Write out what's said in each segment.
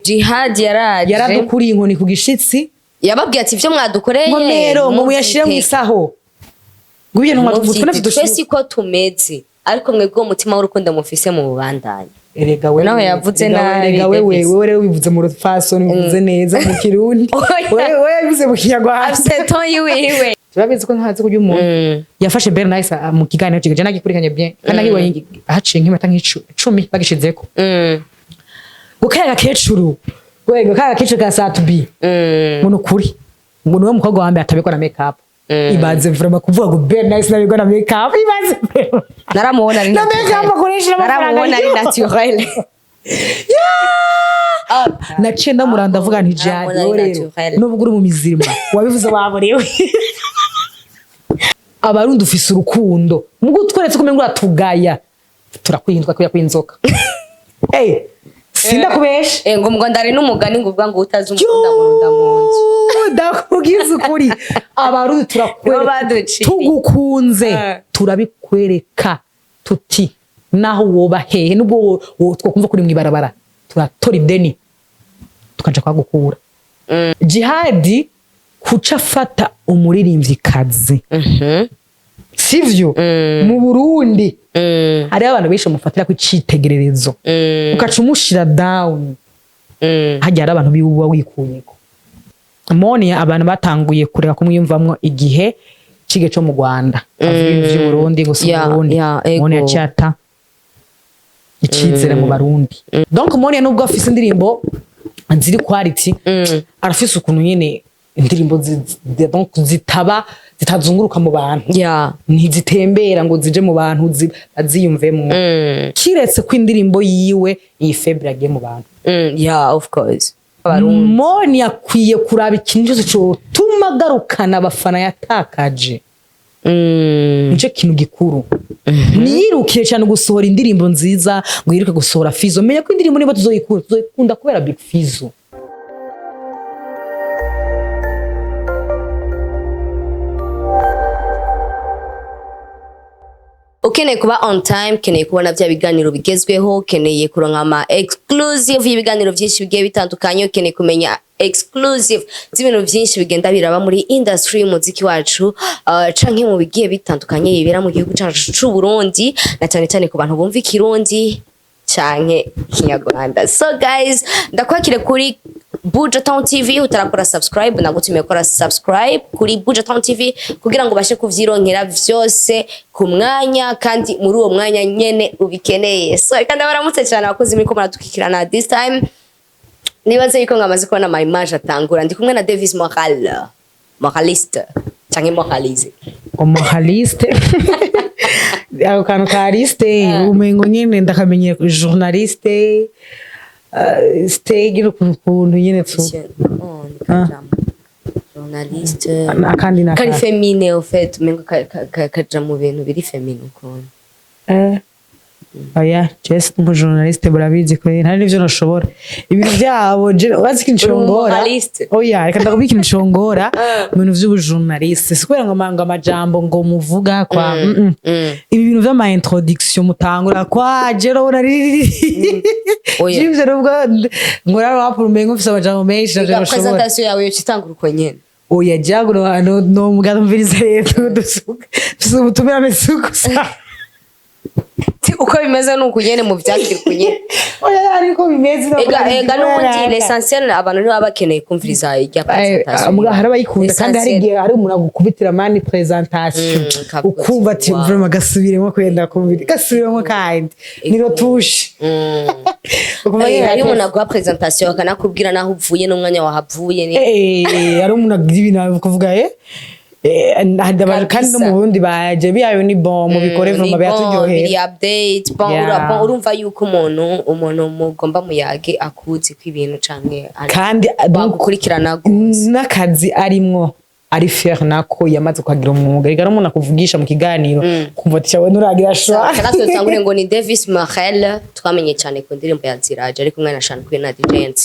Jihad yaraje. Yaradukuriye inkoni ku gishitsi. Yababwiye ati: "Ivyo mwadukoreye, ngo mero ngo muyashire mu muvyitege. isaho, ngo ibintu Muvyitege. twese. Twe siko tumeze, ariko mwebwe uwo mutima w'urukundo mufise mu bubandanye." Erega wewe, Nawe yavuze erega nabi, erega wewe, Davis. wewe rero wivuze mu rufasoni, wivuze neza mu Kirundi. Oya. Wewe wivuze mu Kinyarwanda. Afise ton yiwiwe. Turabizi ko ntazi kurya umuntu yafashe Belle Nice mu kiganiro kigaje nagikurikiranye bien, kandi nagibonye haciye nk'iminota nk'icumi bagishizeko ngo kaya gakecuru, ngo kaya gakecuru ka Satubi, ngo nukuri ngo niwe mukobwa wa mbere atabikora make up. Ibaze vraiment kuvuga ngo Belle Nice nabikora na make up, ibaze vraiment. Naramubona ari Na make up akoresha n'amafaranga. Naramubona ari Yo. naturel. Naciye ndamuranda ndavuga nti jari Naramubona ari wowe rero naturel. nubwo uri mu mizima wabivuze waborewe. Abarundi ufise urukundo, mugo utweretse ko umengo uratugaya, turakwindwa kubera kw'inzoka. Eh, sindakubesha. Eh, ngo ndari n'umugani ngo uvuga ngo utazi umukunda murunda mu nzu. Ndakubwiza ukuri, Abarundi Nibo turakwereka baduciriye. tugukunze, turabikwereka tuti naho woba hehe, nubwo twokumva kuri mw'ibarabara, turatora ideni tukaja kwagukura. Jihadi kuca afata umuririmvyikazi, sivyo? Mu Burundi hariho abantu benshi bamufatira ku icitegererezo, ukaca umushira down. Hajya hari abantu biba wikuyeko. Moni abantu batanguye kureka kumwiyumvamwo igihe cige co mu Rwanda, avuga ibintu vy'Uburundi gusa. Uburundi Ego. Moni yaciye ata icizere mu Barundi. Donc Moni nubwo afise indirimbo ziri quality, arafise ukuntu nyene indirimbo donc zitaba zitazunguruka mu bantu, ntizitembera ngo zije mu bantu baziyumvemwo, kiretse ko indirimbo yiwe iyi faible yagiye mu bantu. Yeah, of course. Abarundi. Moni akwiye kuraba ikintu cyose cotuma agarukana abafana yatakaje. Nicyo kintu gikuru. Ntiyirukire cyane gusohora indirimbo nziza, ngo yiruke gusohora Fizo. Menya ko indirimbo niba tuzoyikunda, tuzoyikunda kubera Big Fizo. Ukeneye kuba on time, ukeneye kubona bya biganiro bigezweho, ukeneye kuronka ama exclusive y'ibiganiro byinshi bigiye bitandukanye, ukeneye kumenya exclusive z'ibintu byinshi bigenda biraba muri industry y'umuziki wacu, canke mu bigiye bitandukanye bibera mu gihugu cacu c'u Burundi, na cyane cyane ku bantu bumva Ikirundi canke Ikinyarwanda. So guys, ndakwakire kuri Buja Town TV. Utarakora subscribe, nagutumiye gukora subscribe kuri Buja Town TV kugira ngo ubashe kuvyironkera vyose ku mwanya kandi muri uwo mwanya nyene ubikeneye. So reka ndabaramutse cyane abakozi muriko muradukurikirana this time. Nibaze yuko mwamaze kubona ama image atangura. Ndi kumwe na Davis Moral, moraliste canke moralize. Umoraliste, ako kantu ka liste umengo nyene ndakamenyera journaliste, stage ukuntu nyene tu. Oh, ni kajambo. Journaliste. Akandi na Kari féminin au fait, umengo kaja mu bintu biri féminin ukuntu. Eh. Oya, just umu journaliste burabizi ko nta n'ivyo nashobora ibintu byabo. Urazi ikintu Uri congora? umumoraliste. Oya, reka ndakubwira ikintu congora mu bintu vy'ubujournaliste. Si kubera ngo manga amajambo ngo muvuga kwa Ibi bintu vy'ama introduction mutangura kwa jero Oya. jivyo, nubwo ngora rap umengo mfise amajambo menshi, navyo Ega nashobora. presentation yawe yoca itangura uko nyene. Oya, jago no no mugabo, mviriza rero, dusuka mfise ubutumire ameze gusa. Ti uko bimeze ni uku nyene, mu vyakira uku nyene. Oya, ariko bimeze. Ega n'ubundi l'essentiel, abantu ntibaba bakeneye kumviriza irya presentation. Muga hari abayikunda kandi hari L'essentiel. igihe hari umuntu agukubitira mani presentation, Ukavuga ukumva uti, ati wow. vraiment gasubiremo, kwenda kumvira gasubiremo kandi ni retouche. Ukumva nyene. Hari umuntu aguha presentation akanakubwira naho uvuye n'umwanya wahavuye ni hari umuntu agira ibintu kuvuga kandi no mu Burundi baje biyayo ni bon, mubikore Ni vraiment, bon, biraturyohera. biri update bon. Bon, urumva yuko umuntu mugomba muyage akuzi ko ibintu canke kandi bagukurikirana gose. N'akazi arimwo ari fier nako yamaze kuhagira umwuga. Reka n'umuntu akuvugisha mu kiganiro kumva ati cyawe nturagira shwa. Natwe dutangure ngo ni Davis Marel, twamenye cyane ku ndirimbo ya Ziraje ari kumwe na Sean Queen na DJ NC.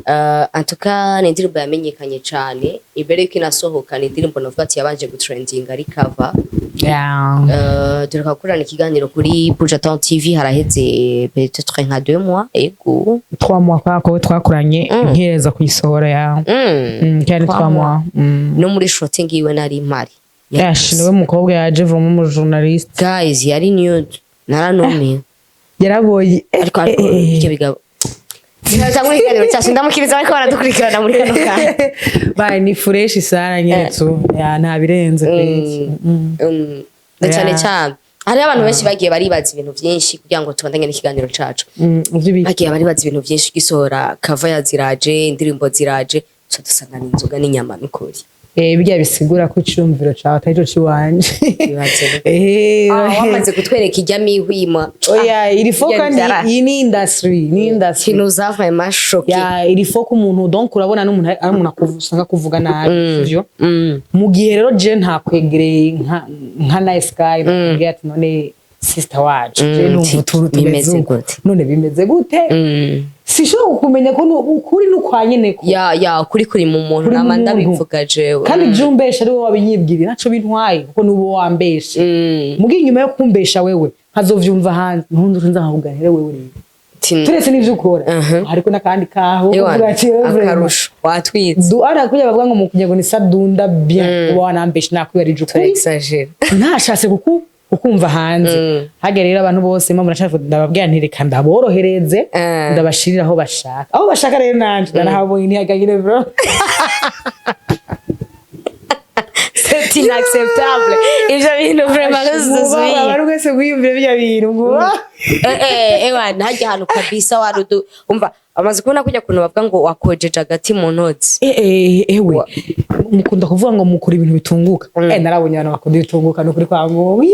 En tout cas ni indirimbo yamenyekanye cyane imbere yuko inasohoka. Ni indirimbo novuga ati yabanje gutrendinga ari cover. Yeah. Tureka gukorana ikiganiro kuri Buja Town TV haraheze peut-être nka 2 mois, ego. 3 mois kwa ko twakoranye nkereza kuyisohora ya. Kandi Trois 3 mois. No muri shooting yiwe nari mpari. Yash, niwe mukobwa yaje vraiment mu journaliste. Guys, yari nude, naranumiwe. Yaraboye. Ariko ibyo bigabo Ntabwo ikiganiro cyacu ndamukiriza ariko baradukurikirana muri kano kanya. Baye ni fresh sana nyene tu. Ya, nta birenze kweli. Na cyane cyane hariho abantu benshi bagiye baribaza ibintu byinshi kugira ngo tubandanye n'ikiganiro cacu. Ivyo Bagiye baribaza ibintu byinshi gisohora cover ya ziraje, indirimbo ziraje, tuca dusanga ni inzoga n'inyama n'ukuri. Bijya bisigura ko icumviro cawe atari cyo ciwanje. Bibaze. Ah, wamaze kutwereka ijya mihwima. Oya, il faut Bijya kandi iyi ni industry, ni industry. Qui nous a vraiment choqué. Ya, il faut ko umuntu, donc urabona n'umuntu ari umuntu usanga kuvuga nabi, sivyo? Mm. Mu gihe rero je ntakwegereye nka Nice Guy, nakubwiye ati: "None sister wacu, je numva utuntu tumeze Bimeze uku. gute? None bimeze gute?" Sishobora kukumenya ko ukuri n'ukwa nyene ko Ya, ukuri kuri mu muntu. Kuri mu Nama muntu. ndabivuga jewe. Kandi je umbesha ari wowe wabinyibwiriye, ntaco bintwaye kuko nubo wambeshe. Mugihe inyuma yo kumbesha wewe nkazovyumva hanze, ntundi urinza nkakuganira wewe rero. Turetse n'ivyo ukora, hariko n'akandi kaho Ewana, uvuga ati: "Wewe vraiment." Akarusho watwitse. Du ara kuja bavuga ngo mu kunyago ni sadunda bien, uba wanambeshe nakwibarije ukuri. Exagère. Ntashatse kukumva hanze. Harya rero abantu bose impamvu nashaka ndababwira nti reka ndaborohereze, ndabashirira aho bashaka, aho bashaka. Rero nanje ndanahabonye ntihagagire bro. C'est inacceptable ivyo bintu vraiment. Mwubaha abantu wese wiyumvira birya bintu mwubaha. Ewa, hajya ahantu kabisa warudu umva amaze kubona kujya kuntu bavuga ngo wakojeje agati mu ntozi. Ewe mukunda kuvuga ngo mukora ibintu bitunguka. Narabonye abantu bakunda ibitunguka nukuri kwa ngo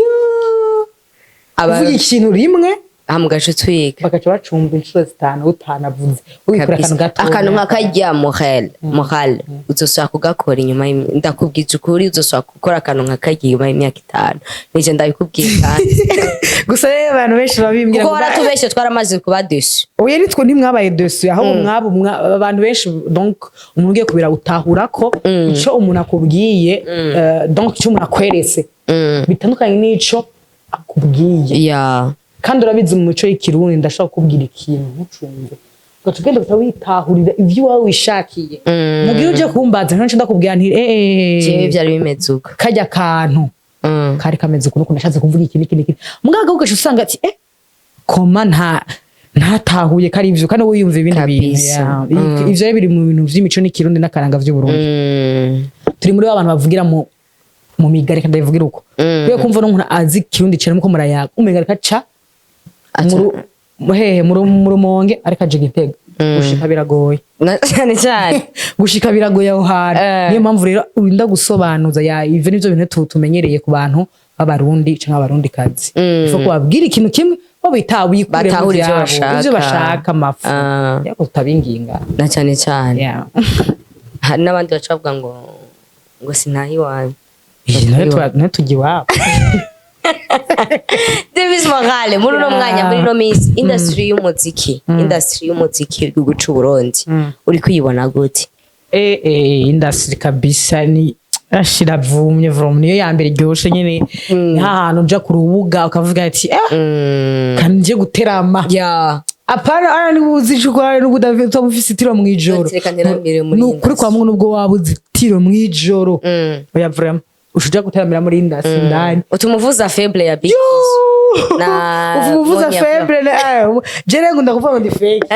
kuvuga ikintu rimwe Amugaje twiga. bagaca bacumba inshuro zitanu utanavuze, wikora akantu gato. Akantu nka karya morale uzosubira kugakora inyuma ndakubwiza ukuri, uzosubira gukora akantu nka karya inyuma y'imyaka 5, nije ndabikubwiye kandi. Gusa rero abantu benshi babimbwira Kuko ngo waratubeshe, twaramaze kuba déçus. Oya, nitwe ntimwabaye déçus, ahubwo mwabo abantu benshi, donc umuntu ugiye kubira utahura ko ico umuntu akubwiye, donc ico umuntu akweretse bitandukanye n'ico akubwiye. Kandi urabizi mu mico y'ikirundi, ndashobora kukubwira ikintu ntucumve, ugaca ugenda ugaca witahurira ivyo iwawe wishakiye. Mu gihe uje kumbaza ntaco ndakubwira nti Jewe byari bimeze uko. Karya kantu kari kameze ukuntu ukuntu, nashatse kuvuga iki n'iki n'iki, mugabo ugaca usanga ati koma ntatahuye ko ari ivyo, kandi wowe wiyumva ibindi bintu. Kabisa. Ya. Ivyo rero biri mu bintu vy'imico n'ikirundi n'akaranga vy'Uburundi. Turi muri ba bantu bavugira mu migari, kandi ndabivugira uko kubera kumva n'umuntu azi ikirundi cyane muko murayaga umenga ariko aca hehe mu Rumonge ariko aje Gitega, gushika biragoye. Cyane cyane. Gushika biragoye aho hantu. Niyo mpamvu rero urinda gusobanuza. Ya, ivyo nivyo bintu tumenyereye ku bantu b'Abarundi canke Abarundi kazi. Ifo kubabwira ikintu kimwe bo bitawikure. Batahura ivyo bashaka. Ivyo bashaka amafu. Yako tutabinginga. Na cyane cyane. Hari n'abandi baca bavuga ngo sintaha iwanyu. Nawe tujya iwabo. Davis Morale, muri uno mwanya, muri ino minsi, industry y'umuziki y'igihugu c'u Burundi uri kuyibona gute? Industry kabisa ni ashiravumye from niyo ya mbere iryoshe nyene, ni hahantu uja ku rubuga ukavuga ati kandi nje guterama. Apana ara niba uzi ico ukora nubwo udafite ufise itiro mw'ijoro. Reka nteramire muri Ni ukuri kwa mwe nubwo waba uzi itiro mw'ijoro. Oya, vraiment ushuja guteramira muri industry ndani. Utumuvuza faible ya Big na Umuvuza Monia. Faible je rero ngunda kuvuga ngo ndi fake.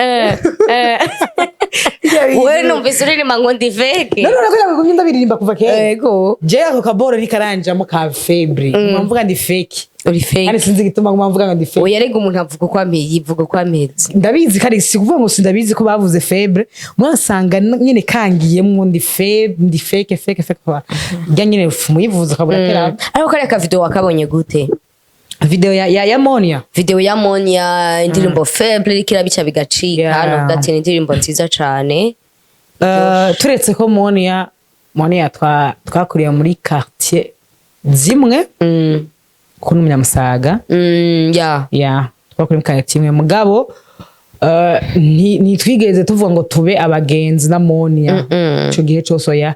Wewe numvise uririmba ngo ndi fake. None ko nagumye ndabiririmba kuva kera. Ego. Je ako kaboro ntikaranjamo ka faible, nguma mvuga ndi fake. Uri Kandi fake. sinzi igituma nguma mvuga ngo ndi fake. Oya, rega umuntu avuga uko ameze, yivuga uko ameze. Ndabizi kandi si kuvuga ngo sindabizi ko bavuze faible, mwasanga nyene kangiyemwo ndi faible, ndi fake fake fake, rya nyene muyivuza kabura kera. Ariko kariya ka video wakabonye gute? Video ya Monia? Video ya Monia, indirimbo faible iriko irabica bigacika. Novuga ati ni indirimbo nziza cane. Turetse ko Monia twakuriye muri quartier zimwe, ko n'umunyamusaga. Ya, twakuriye muri quartier imwe, mugabo Ntitwigeze tuvuga ngo tube abagenzi na Monia ico gihe cose, oya,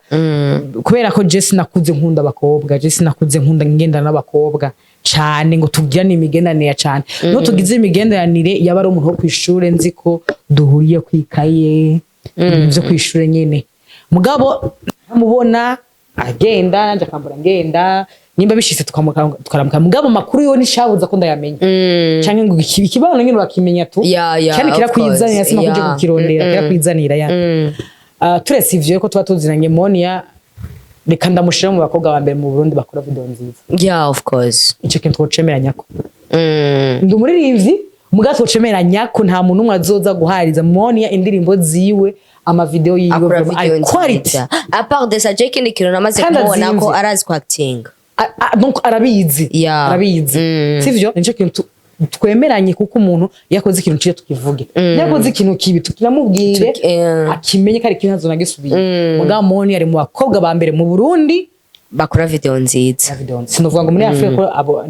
kubera ko je sinakuze nkunda abakobwa, je sinakuze nkunda ngendana n'abakobwa cane ngo tugirane imigenderanire cane. No tugize imigenderanire, yaba ari umuntu wo kw'ishure nzi ko duhuriye kwikaye, ibintu vyo kw'ishure nyene. Mugabo ntamubona agenda, nanje akambura ngenda, nimba bishitse tukaramuka. Mugabo makuru yo ntishabuza ko ndayamenya canke ngo ikibano nyene urakimenya tu. Ya, Kandi of kirakwizanira, course. sima kuja kukirondera, kirakwizanira ya. Turetse ivyo ko tuba tuzinanye, Monia reka ndamushira mu bakobwa ba mbere mu Burundi bakora video nziza. Yeah, of course. Ico kintu twocemeranya ko ndi umuririmbyi, muga twocemeranya ko nta muntu umwe azoza guhariza Monia indirimbo ziwe, amavideo yiwe Akora vraiment, video ari quality. nziza. À part de ça, je ikindi kintu namaze Kandi kumubona ko azimvye. arazi ku acting. Donc arabizi. Arabizi. Sivyo, nico kintu twemeranye, kuko umuntu iyo akoze ikintu ciza tukivuge, iyo yakoze ikintu kibi tukinamubwire, akimenye ko ari ikintu azonagisubira. Mugabo Moni ari mu bakobwa ba mbere mu Burundi bakora video nziza. Sinovuga ngo muri Afrika, ko abo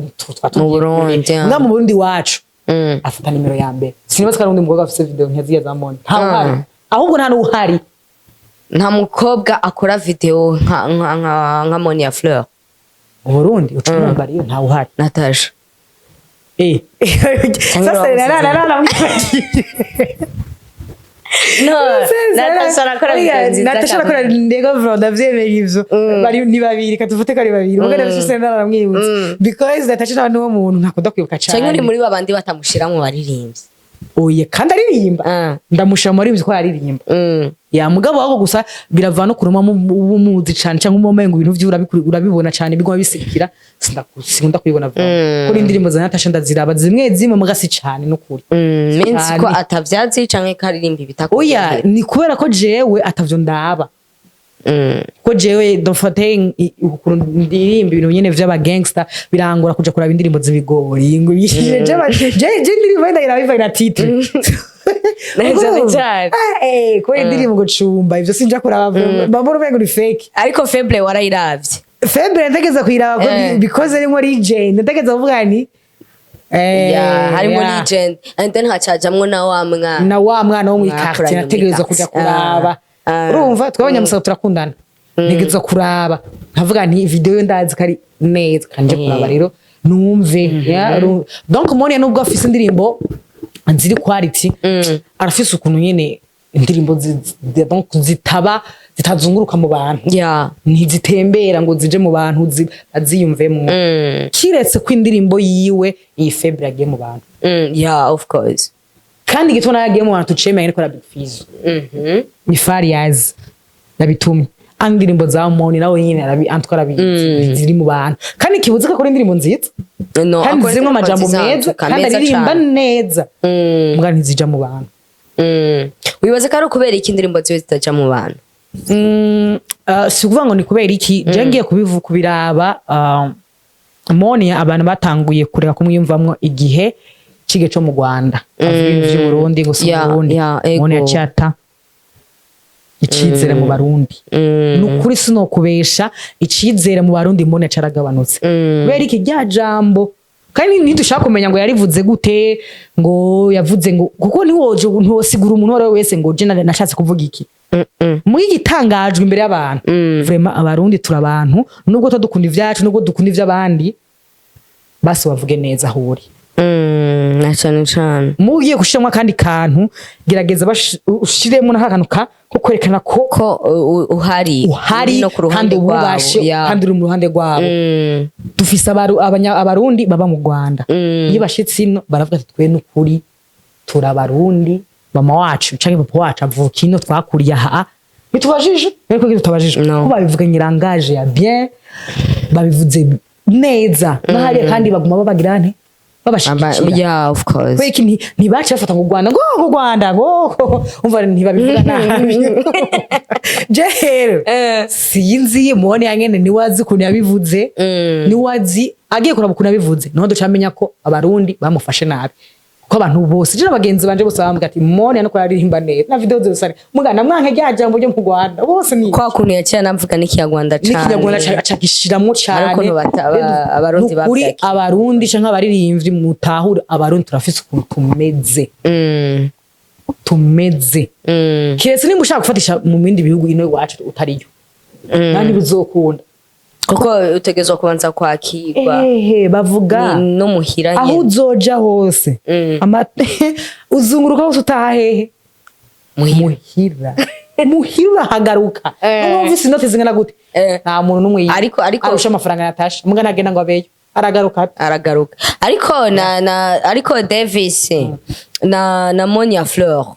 Mu Burundi, yeah. Mugabo mu Burundi wacu afata nimero ya mbere. Sinibaza ko hari undi mukobwa afise video nka ziriya za Moni. Nta uhari, ahubwo nta n'uhari. Nta mukobwa akora video nka Monia Fleur. Mu Burundi uca umwambariyo, ntawe uhari. Natasha. Sasa naramwibagiye. No, Natasha arakora video nziza. Natasha arakora ndego bro, ndavyemeye ivyo. Bari ni babiri, katufate ko ari babiri. Muga ndafise naramwibutse because Natasha nawe niwo muntu ntakunda kwibuka Canke uri cyane. muri babandi batamushira mu baririmbyi? Oye, kandi aririmba. Ndamushira muri ko aririmba. Ya, mugabo wako gusa biravana no kuruma umuzi cane cyangwa umumengo ibintu vyo urabibona cane biguma bisikira. Sinkunda kubibona vuba. Kuri indirimbo za Natasha ndaziraba zimwe zimwe, muga si cane nukuri. Menzi ko Cane. atavyazi canke ko aririmba ibitakubwira. Oya, ni kubera ko jewe atavyo ndaba, ko jewe dufate ukuntu ndirimba ibintu nyene vy'aba gangster, birangora kuja kuraba indirimbo z'ibigori ngo je indirimbo wenda irabiva na titre. Neza cane. Kubera indirimbo ngo cumba, ivyo sinja kuraba, mbona umengo ni fake. Ariko Faible warayiravye? Faible ndategeza kuyiraba ko because arimo legend, ndategeza kuvuga ni Yeah, harimo yeah. legend and then hacajamwo na wa mwana. Na wa mwana wo muri Mwakoranye quartier muri nategerezwa kuja quartier. kuraba. Urumva twebwe abanyamusaga turakundana, ntegerezwa kuraba nkavuga nti video yo ndazi ko ari neza kanje kuraba rero numve. Ya, donc Monia nubwo afise indirimbo ziri quality, arafise ukuntu nyene indirimbo donc zitaba zitazunguruka mu bantu, ntizitembera ngo zije mu bantu baziyumvemwo, kiretse ko indirimbo yiwe iyi Faible yagiye mu bantu. Yeah, of course. Kandi igituma nayo yagiye mu bantu tucemeye ariko na Big Fizzo ni Fariaz yabitumye. Indirimbo za Moni nawe nyine antwa arabizi ziri mu bantu, kandi kibuze ko akora indirimbo nziza No, kandi akora zirimo indirimbo amajambo nziza, meza antuka, kandi meza aririmba cane. neza, mbwa ntizija mu bantu. Wibaza ko ari ukubera iki indirimbo ziwe zitaja mu bantu? Si ukuvuga ngo ni kubera iki. Je ngiye kubiraba, Moni abantu batanguye kureka kumwiyumvamwo igihe cige co mu Rwanda avuga ibintu vy'Uburundi ngo si Burundi. Ego. Moni yaciye ata icizere mu Barundi. Ni ukuri sinokubesha, icizere mu Barundi Moni caragabanutse kubera iki rya jambo. Kandi ntidushaka kumenya ngo yarivuze gute, ngo yavuze ngo kuko ntiwoje ntiwosigura umuntu uwo ari we wese ngo je nashatse kuvuga iki muri igitangajwe imbere y'abantu. Vraiment Abarundi turi abantu, nubwo tuba dukunda ivyacu, nubwo dukunda ivy'abandi, basi bavuge neza aho uri. Na cane cane. Mugiye gushiramo akandi kantu, gerageza ushiremo n'aka kantu ko kwerekana ko ko uhari uhari uri no ku kandi ruhande rwabo. ububashe kandi uri mu ruhande rwabo. Dufise Abarundi baba mu Rwanda, iyo bashitse ino baravuga ati twe n'ukuri turi Abarundi, mama wacu canke papa wacu avuka ino, twakuriye aha, ntitubajije ariko tutabajije No. ko babivuganye langage ya bien, babivuze neza n'ahariya, kandi baguma babagira nte babashigikira. Yeah, of course. Kubera iki ntibace bafata ngo Rwanda ngo Rwanda ngo umva ntibabivuga nabi. Je rero sinzi, mubone yangene niwe azi ukuntu yabivuze, niwe azi agiye kuraba ukuntu yabivuze, niho ducamenya ko Abarundi bamufashe nabi, kuko abantu bose, je n'abagenzi banje bose bambwira ati Moni nuko yaririmba neza na video zose ari mugana mwanke rya jambo ryo mu Rwanda bose ni Kwa kuntu yaciye anavuga n'ikinyarwanda cane. N'ikinyarwanda acagishiramwo cane. Hari ukuntu Abarundi Nukuri bavyakira. Abarundi canke abaririmbyi mutahure, Abarundi turafise ukuntu tumeze. Tumeze kiretse nimba ushaka gufatisha mu bindi bihugu, ino iwacu utariyo, nandi bizokunda. Kuko utegerezwa kubanza kwakirwa. Ehe, bavuga no muhira aho nyene. Uzoja hose, uzunguruka hose, utaha hehe? Muhira. Muhira, muhira urahagaruka. Nuba ufise inoti zingana gute, nta muntu n'umwe arusha amafaranga yatashe. Muga nagenda ngo abeyo, aragaruka. Aragaruka. Ariko na ariko Davis na Monia Fleur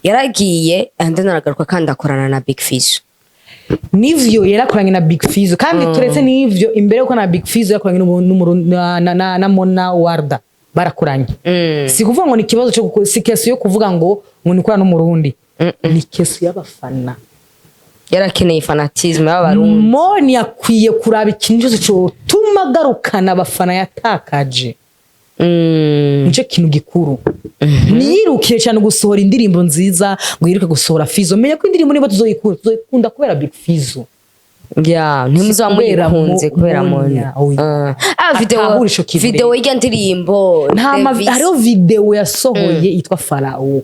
yaragiye and then aragaruka kandi akorana na Big Fish. Nivyo, yarakoranye na Big Fizzo. Kandi turetse n'ivyo, imbere yuko na Big Fizzo yakoranye na Mona Warda, barakoranye. Si kuvuga ngo ni ikibazo cyo si question yo kuvuga ngo nikorana n'Umurundi, ni question y'abafana. Yarakeneye fanatisme y'Abarundi. Moni akwiye kuraba ikintu cyose cyotuma agarukana abafana yatakaje. Nicyo kintu gikuru. Ntiyirukire cyane gusohora indirimbo nziza, ngo yiruke gusohora Fizo. Menya ko indirimbo niba tuzoyikunda, tuzoyikunda kubera Big Fizo. Ya, ntimuzaba Kubera muyikunze kubera Monia, Monia. oya. Ah, video Atahura ico kintu. Video y'irya ndirimbo Nta Davis. Hariho video yasohoye yitwa Farao.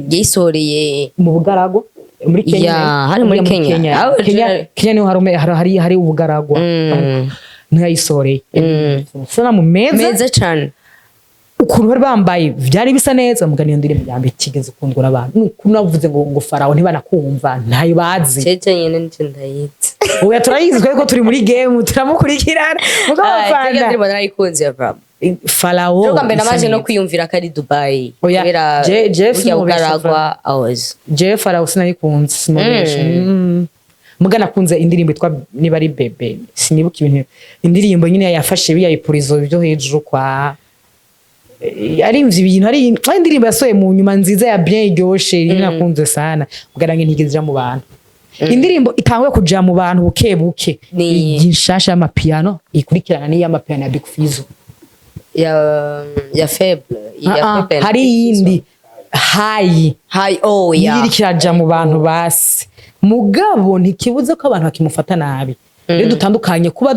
Yayisohoreye mu bugaragwa muri Kenya. Ya, hari muri Kenya. Aho Kenya, Kenya niho hari ubugaragwa. Niho yayisohoreye. Sanamu meza. Meza cane. Ukuntu bari bambaye byari bisa neza. Mugani iyo ndirimbo ya mbere itigeze ikundwa n'abantu. Nuko navuze ngo Farao, ntibanakumva, ntayo bazi. Jeje nyene nje ndayizi. Oya, turayizi twari ko turi muri game, turamukurikirana mugabo Ah, irya abafana. ndirimbo narayikunze bro. Farao Bwa mbere isa namaje no neza. kwiyumvira ko ari Dubai. Oya, kubera je burya sinubesha. bugaragwa hours. Jewe Farao sinayikunze, sinubesha. Muga nakunze indirimbo yitwa niba ari Bebe, sinibuka ibintu, indirimbo nyine yafashe biya ipurizo byo hejuru kwa arimvye ibintu, ari indirimbo yasohoye mu nyuma nziza ya bien, iryoshe, mm. Nakunze sana. Muga nange ntigeze ija mu bantu. Indirimbo itanguye kuja mu bantu buke buke iyi nshasha y'amapiano ikurikirana n'iy'amapiano ya Big Fizzo. Ya Faible ya Ah, ah, Faible. Hari iyindi hayi. Hi, oh ya. Niyo iriko iraja mu bantu basi, mugabo ntikibuze ko abantu bakimufata nabi. Rero dutandukanye kuba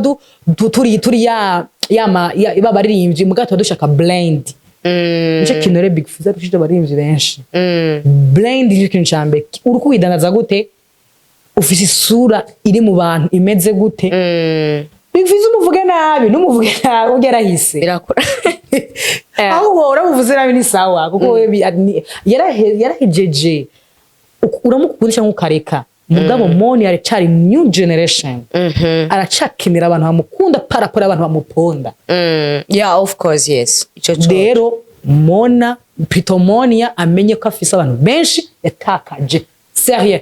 turi ya yama ya babaririmbyi, mugabo tuba dushaka brand. Nico kintu rero Big Fizzo arushije abaririmbyi benshi. Brand nicyo kintu ca mbere. Uriko widandaza gute? Ufise isura iri mu bantu imeze gute? Big Fizzo umuvuge nabi, numuvuge nabi, urya arahise. Birakora. Ahubwo uramuvuze nabi ni sawa, kuko wewe yarahejeje. Uramukunda cyangwa ukareka, mugabo Moni aracari new generation, aracakenera abantu bamukunda parapora abantu bamuponda. Yeah, of course, yes, ico co. Rero Mona Pitomonia amenye ko afise abantu benshi yatakaje. Sérieux,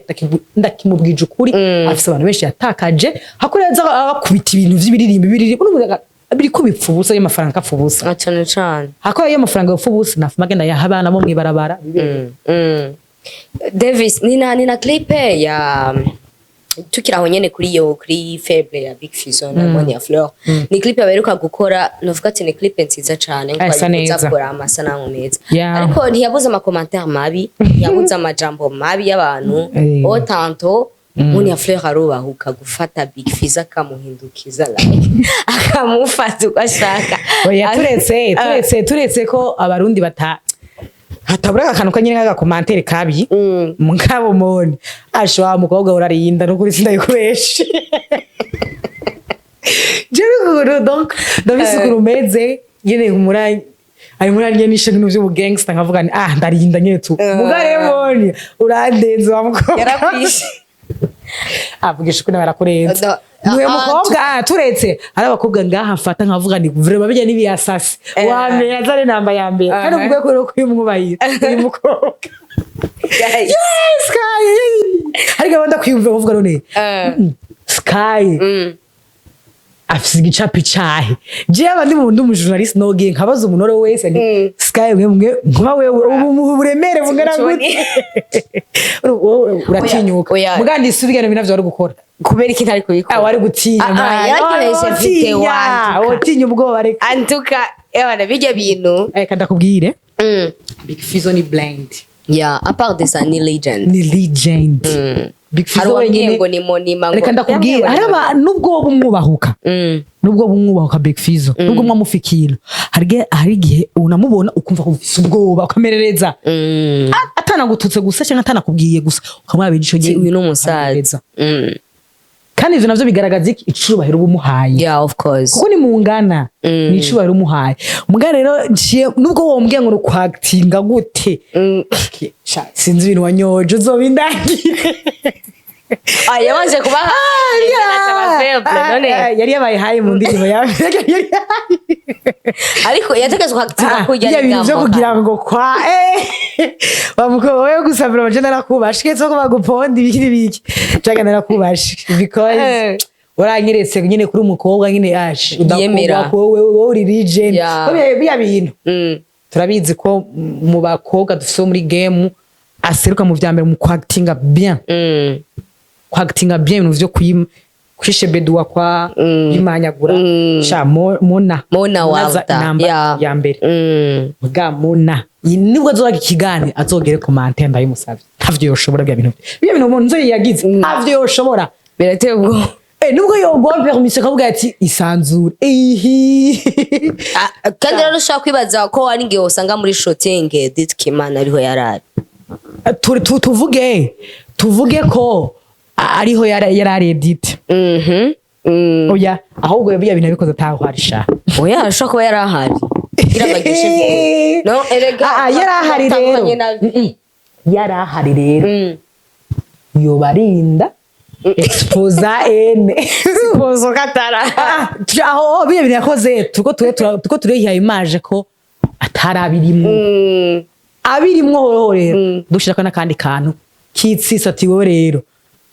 ndakimubwije ukuri, afise abantu benshi yatakaje. Hakureza abakubita ibintu vy'ibiririmbo, ibiririmbo biriko bipfa ubusa, y'amafaranga apfa ubusa. Ah, cane cane. Hakora iyo amafaranga yopfa ubusa, nafuma agenda yaha abana bo mw'ibarabara. Davis, nina clip ya tukiri aho nyene kuri iyo, kuri Faible ya Big Fizzo na Monia Fleur. Ni clip yaberuka gukora, novuga ati ni clip nziza cane nkuko Isa abikunze neza. akora amasanamu meza. Ariko ntiyabuze ama commentaire mabi, ntiyabuze amajambo mabi y'abantu. O tanto Monia Fleur arubahuka gufata Big Fizzo akamuhindukiza, like akamufata uko ashaka. Oya, turetse ko Abarundi bata hatabura akantu kanyine k'aga commentaire kabi, mugabo Moni asha wa mukobwa urarinda, nukuri sindabikubeshe. Jewe ukuntu donc ndabise ukuntu umeze nyene, muri ari muri arya nishe ibintu vy'ubu gangster, nkavuga ni ah, ndarinda nyene tu. Muga rero Moni urandenze wa mukobwa. Yarakwishe. Avugisha ukuri, barakurenza. No, Niwe ah, mukobwa, ah, turetse hari abakobwa ngaha mfata nkavuga ni vraiment bijya n'ibiyasasi wa mbere azane namba ya mbere kandi uvuge ko rero kuyumwubahira uyu mukobwa. Guys. Yes, Sky ariko abandi kwiyumva bavuga none Sky afise igicapo icahe? Jewe abandi mu ndi umu journaliste, nogiye nkabaza umuntu uwo wese nti Sky, mwe mwe nkuba wewe ubu mu buremere bungana gute? Wowe uratinyuka? Oya, oya. Mugandi subigana ibintu navyo wari gukora. Kubera iki ntari kubikora? Ah, wari gutinya. Ah, ah, Man. yarakoreshe video Wotinya, wantuka. wotinya ubwoba, reka. Antuka ewana bijya bintu. Reka ndakubwire, Big Fizzo ni brand. Yeah, à part de ça ni legend. Ni legend. Big Hari Fizzo uwambwiye wenyine ngo ni monima, ngo Reka ndakubwira, hari nubwo bumwubahuka, nubwo bumwubahuka Big Fizzo, nubwo mwamufikira, hari igihe unamubona ukumva ko ufise ubwoba, ukamerereza. Atanagututse gusa cyangwa atanakubwiye gusa, ukamuraba ijisho rye, Uyu ni umusaza. ukamerereza. Kandi ivyo navyo bigaragaza iki? Icubahiro uba umuhaye. Yeah, of course. Kuko ni mungana, ni icubahiro umuhaye. Muga rero nciye nubwo wombwiye ngo nukwakitinga gute, sha, sinzi ibintu wanyoje, uzobindangire. Ah, yabanje kuba none. Yari yabaye hayi mu ndirimbo yawe. Yari hayi. Ariko yategetswe kwakitinga kurya. Bya bintu vyo kugira ngo kwa wa mukobwa wewe gusa, vraiment je narakubashe ko baguponda ibiki n'ibiki, jaga narakubashe because uranyeretse nyine kuri umukobwa nyine ash Yemera. udakundwa ko wowe uri legend. Ko biya bintu turabizi ko mu bakobwa dufise bo muri game aseruka mu vya mbere mu kwakitinga bien, kwakitinga bien ibintu vyo kwishebeduwa kwa yimanyagura. Sha, Mona. Mona za Walda. namba ya mbere. Bwa Mona nibwo azoga ikigani, azogere commentaire, ndayimusavye, ntavyo yoshobora. Bya bintu, bya bintu umuntu nzo yagize, ntavyo yoshobora. Birateye ubwoba. Nubwo yoguha permission akavuga ati isanzure ihi. Ah, kandi rero ushobora kwibaza ko hari igihe usanga muri shooting Edith Kimana ariho yarari. Tuvuge ko ariho yari Edith. Oya, ahubwo bya bintu yabikoze ataho sha. Oya, ashobora kuba yari ahari kugira ngo agishe no erega. Ah, yari ahari rero. Atandukanye na Yari ahari rero, yobarinda exposa ene. Pozo katara. Aho biriya bintu yakoze, turiko turiha image ko atarabirimo. Abirimwo hoho rero, dushirako n'akandi kantu kitsisa ati wowe rero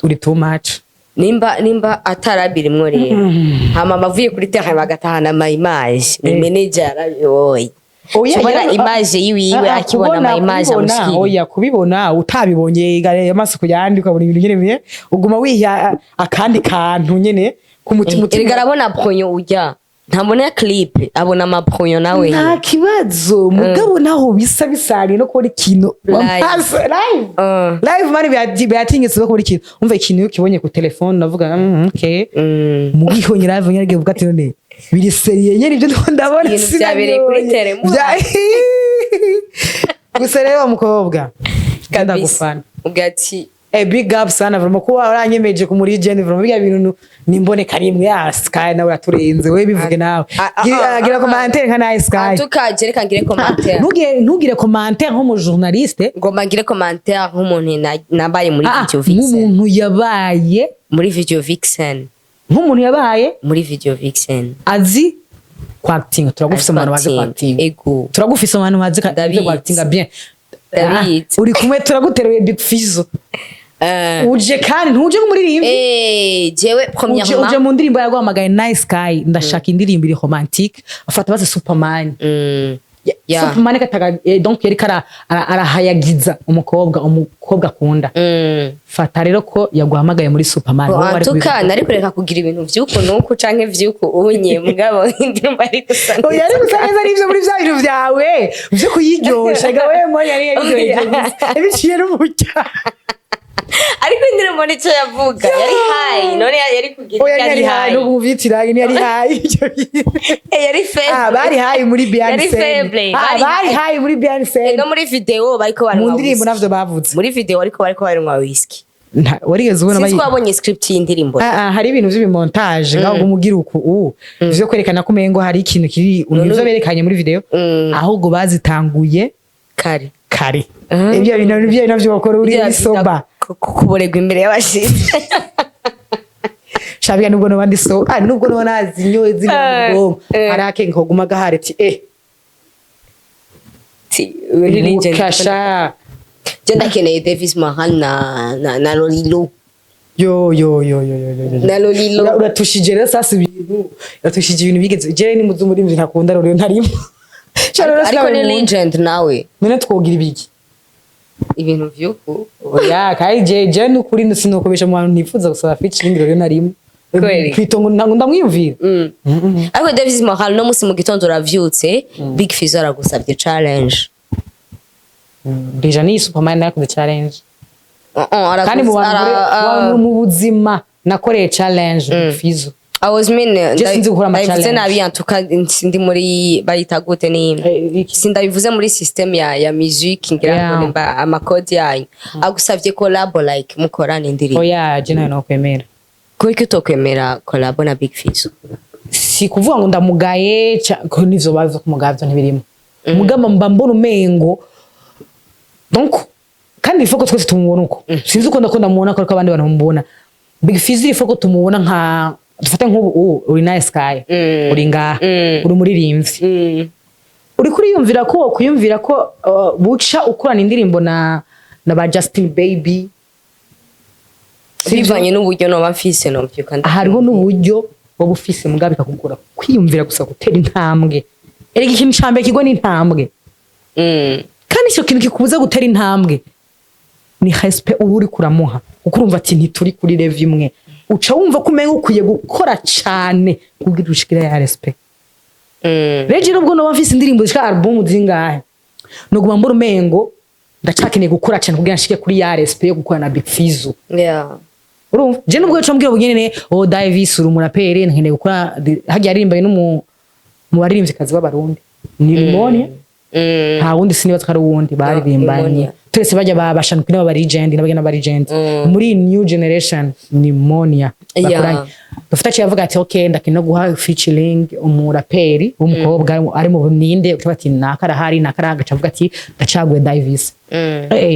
uri too much. Nimba atarabirimwo rero, hama abavuye kuri terrain bagatahana ama image, ni manager yarabibonye. Oya, Kubona image yiwiwe, Ah, akibona kubona, ama image kubibona, amushikiriye. Oya, kubibona utabibonye gare amaso kuyandi, ukabona ibintu nyene bimwe, uguma wiha akandi kantu nyene ku mutima. Erega arabona pronyo ujya, ntabona clip, abona amapronyo nawe. Nta kibazo, mugabo naho bisa bisaniye no kubona ikintu Live. amaso live. Live mani biratingitse no kubona ikintu, umva ikintu iyo ukibonye ku telefone unavuga okay." Mugihonye live nyene uvuga ati none biri sérieux nyene ibyo ndiko ndabona? Ibintu byabereye kuri Sinabibonye. terrain. Gusa rero wa mukobwa, ndagufana. Ugati. Big up sana vraiment, kuba waranyemeje ku muri legend vraiment, biga bintu nimboneka rimwe ya Sky, nawe uraturenze we, bivuge nawe. Gira commentaire nka nawe Sky. Antuka reka ngire commentaire. Ntugire commentaire nk'umu journaliste. Ngomba ngire commentaire nk'umuntu nabaye muri Video Vixen. Nk'umuntu yabaye Muri Video Vixen. Nk'umuntu yabaye Muri Video Vixen. Azi kwactinga, turagufise abantu bazi kwactinga. Ego. Turagufise abantu bazi Ndabizi. kwactinga bien. Ndabizi. Uri kumwe, turaguteruye Big Fizzo. Uje kandi ntuje nk'umuririmbyi. Jewe uje premièrement uje mu ndirimbo yaguhamagaye Nice Sky, ndashaka indirimbo iri romantique, afata baze Superman. Superman kataga, donc yariko arahayagiza umukobwa akunda. Fata rero ko yaguhamagaye muri Superman. Wowe wari Antuka kubivuga. nari kureka kugira ibintu vy'uku nuku canke vy'uku unye, mugabo indirimbo ari gusa Oya, ari gusa neza n'ivyo muri vya bintu vyawe vyo kuyiryosha ga wewe mo yari yabiryoheje gusa yabiciye n'umurya. Ariko indirimbo nico yavuga, yari high none yari kugira Oya, icyo ntiyari high, no kumuvyitira ntiyari high ivyo bintu. Yari faible. Ah, bari high muri Yari Beyonce. faible. Ah, Bari bari high muri Beyonce. No muri video bariko Mu baranywa ndirimbo whisky. navyo bavuze. Muri video bariko baranywa whisky. Warigeze ubona Sinzi bayi ko wabonye script y'indirimbo. Ah, ah, hari ibintu vy'ibimontage ngaho umugira uku vyo kwerekana ko umengo hari ikintu kiri ivyo berekanye muri video, ahubwo bazitanguye kare. Kare. Ibyo bintu navyo bakora uri Ibyo soba. Kuboregwa imbere y'abashitsi. Shabia, nubwo noba ndi so, nubwo noba nazinyoye ziri mu bwonko, hari akenge koguma gahari ati Ti, uri legend. Mukasha. Je ndakeneye Davis Moran na Lolilo. Yo yo yo yo yo yo yo. Na Lolilo. Uratushije rero sasa ibintu, uratushije ibintu bigeze jewe ni muzi muri ntakunda rero ntarimo. Sha, rero Ariko ni sinawe nkunda. legend nawe. None twogira ibiki? Ibintu vy'uku. Oya, kandi je nukuri sinokobesha mu bantu nifuza gusaba featuring rero narimo. Kweli? Kwitongo ndamwiyumvira. Ariko Davis Moran, no musi mu gitondo uravyutse, Big Fizzo aragusabye challenge. Déjà ni Superman nakoze challenge. Kandi mu bantu mu buzima nakoreye challenge Fizo. I was mean Je sinzi gukora ama ndabivuze challenge. nabi, antuka ndi muri bayita gute ni Iki? Sindabivuze muri system ya music, ngira ngo nimba amakodi yanyu agusavye collabo, like mukorana indirimbo. Oya, je nayo nokwemera. Kuki utokwemera collabo na Big Fizzo? Si kuvuga ngo ndamugaye ko nivyo bavuze kumugaya vyo ntibirimo, mugamba mba mbona umengo donc kandi il faut ko twese tumubona uko. Sinzi uko ndakunda mubona ko, ariko abandi bantu bamubona Big Fizzo, il faut ko tumubona nka dufate nk'ubu ubu uri na Sky, uri ngaha, uri umuririmbyi, uri kuriyumvira ko wokwiyumvira ko buca ukorana indirimbo na ba Justin Baby? Bivanye n'uburyo noba mfise, novyuka Hariho n'uburyo woba ufise, mugabo bikakugora kwiyumvira gusa gutera intambwe. Erega ikintu ca mbere kigwa n'intambwe. Kandi icyo kintu kikubuza gutera intambwe ni respect uba uri kuramuha, kuko urumva ati ntituri kuri level imwe. Uca wumva ko umenga ukwiye gukora cane kugira ushikire ya respect. Rero nubwo noba mfise indirimbo zishika album zingahe, noguma mbura umengo ndacakeneye gukora cane kugira nshike kuri ya respect yo gukora na Big Fizzo. Urumva, je nubwo ico mbwira bunyene, oh Davis, uri umuraperi, nkeneye gukora hagiye aririmbaye n'umu mu baririmvyikazi b'Abarundi ni Limonia. Nta wundi, sinibaza ko ari uwundi baririmbanye. Limonia. Turetse bajya ba bashanuka n'aba legend n'abagena n'aba legend muri new generation, ni Monia bakoranye. Dufite aciye avuga ati okay, ndakeneye no guha featuring umuraperi w'umukobwa ari mu ninde, ukavuga ati naka arahari, naka arahari, agaca avuga ati ndacaguye Davis.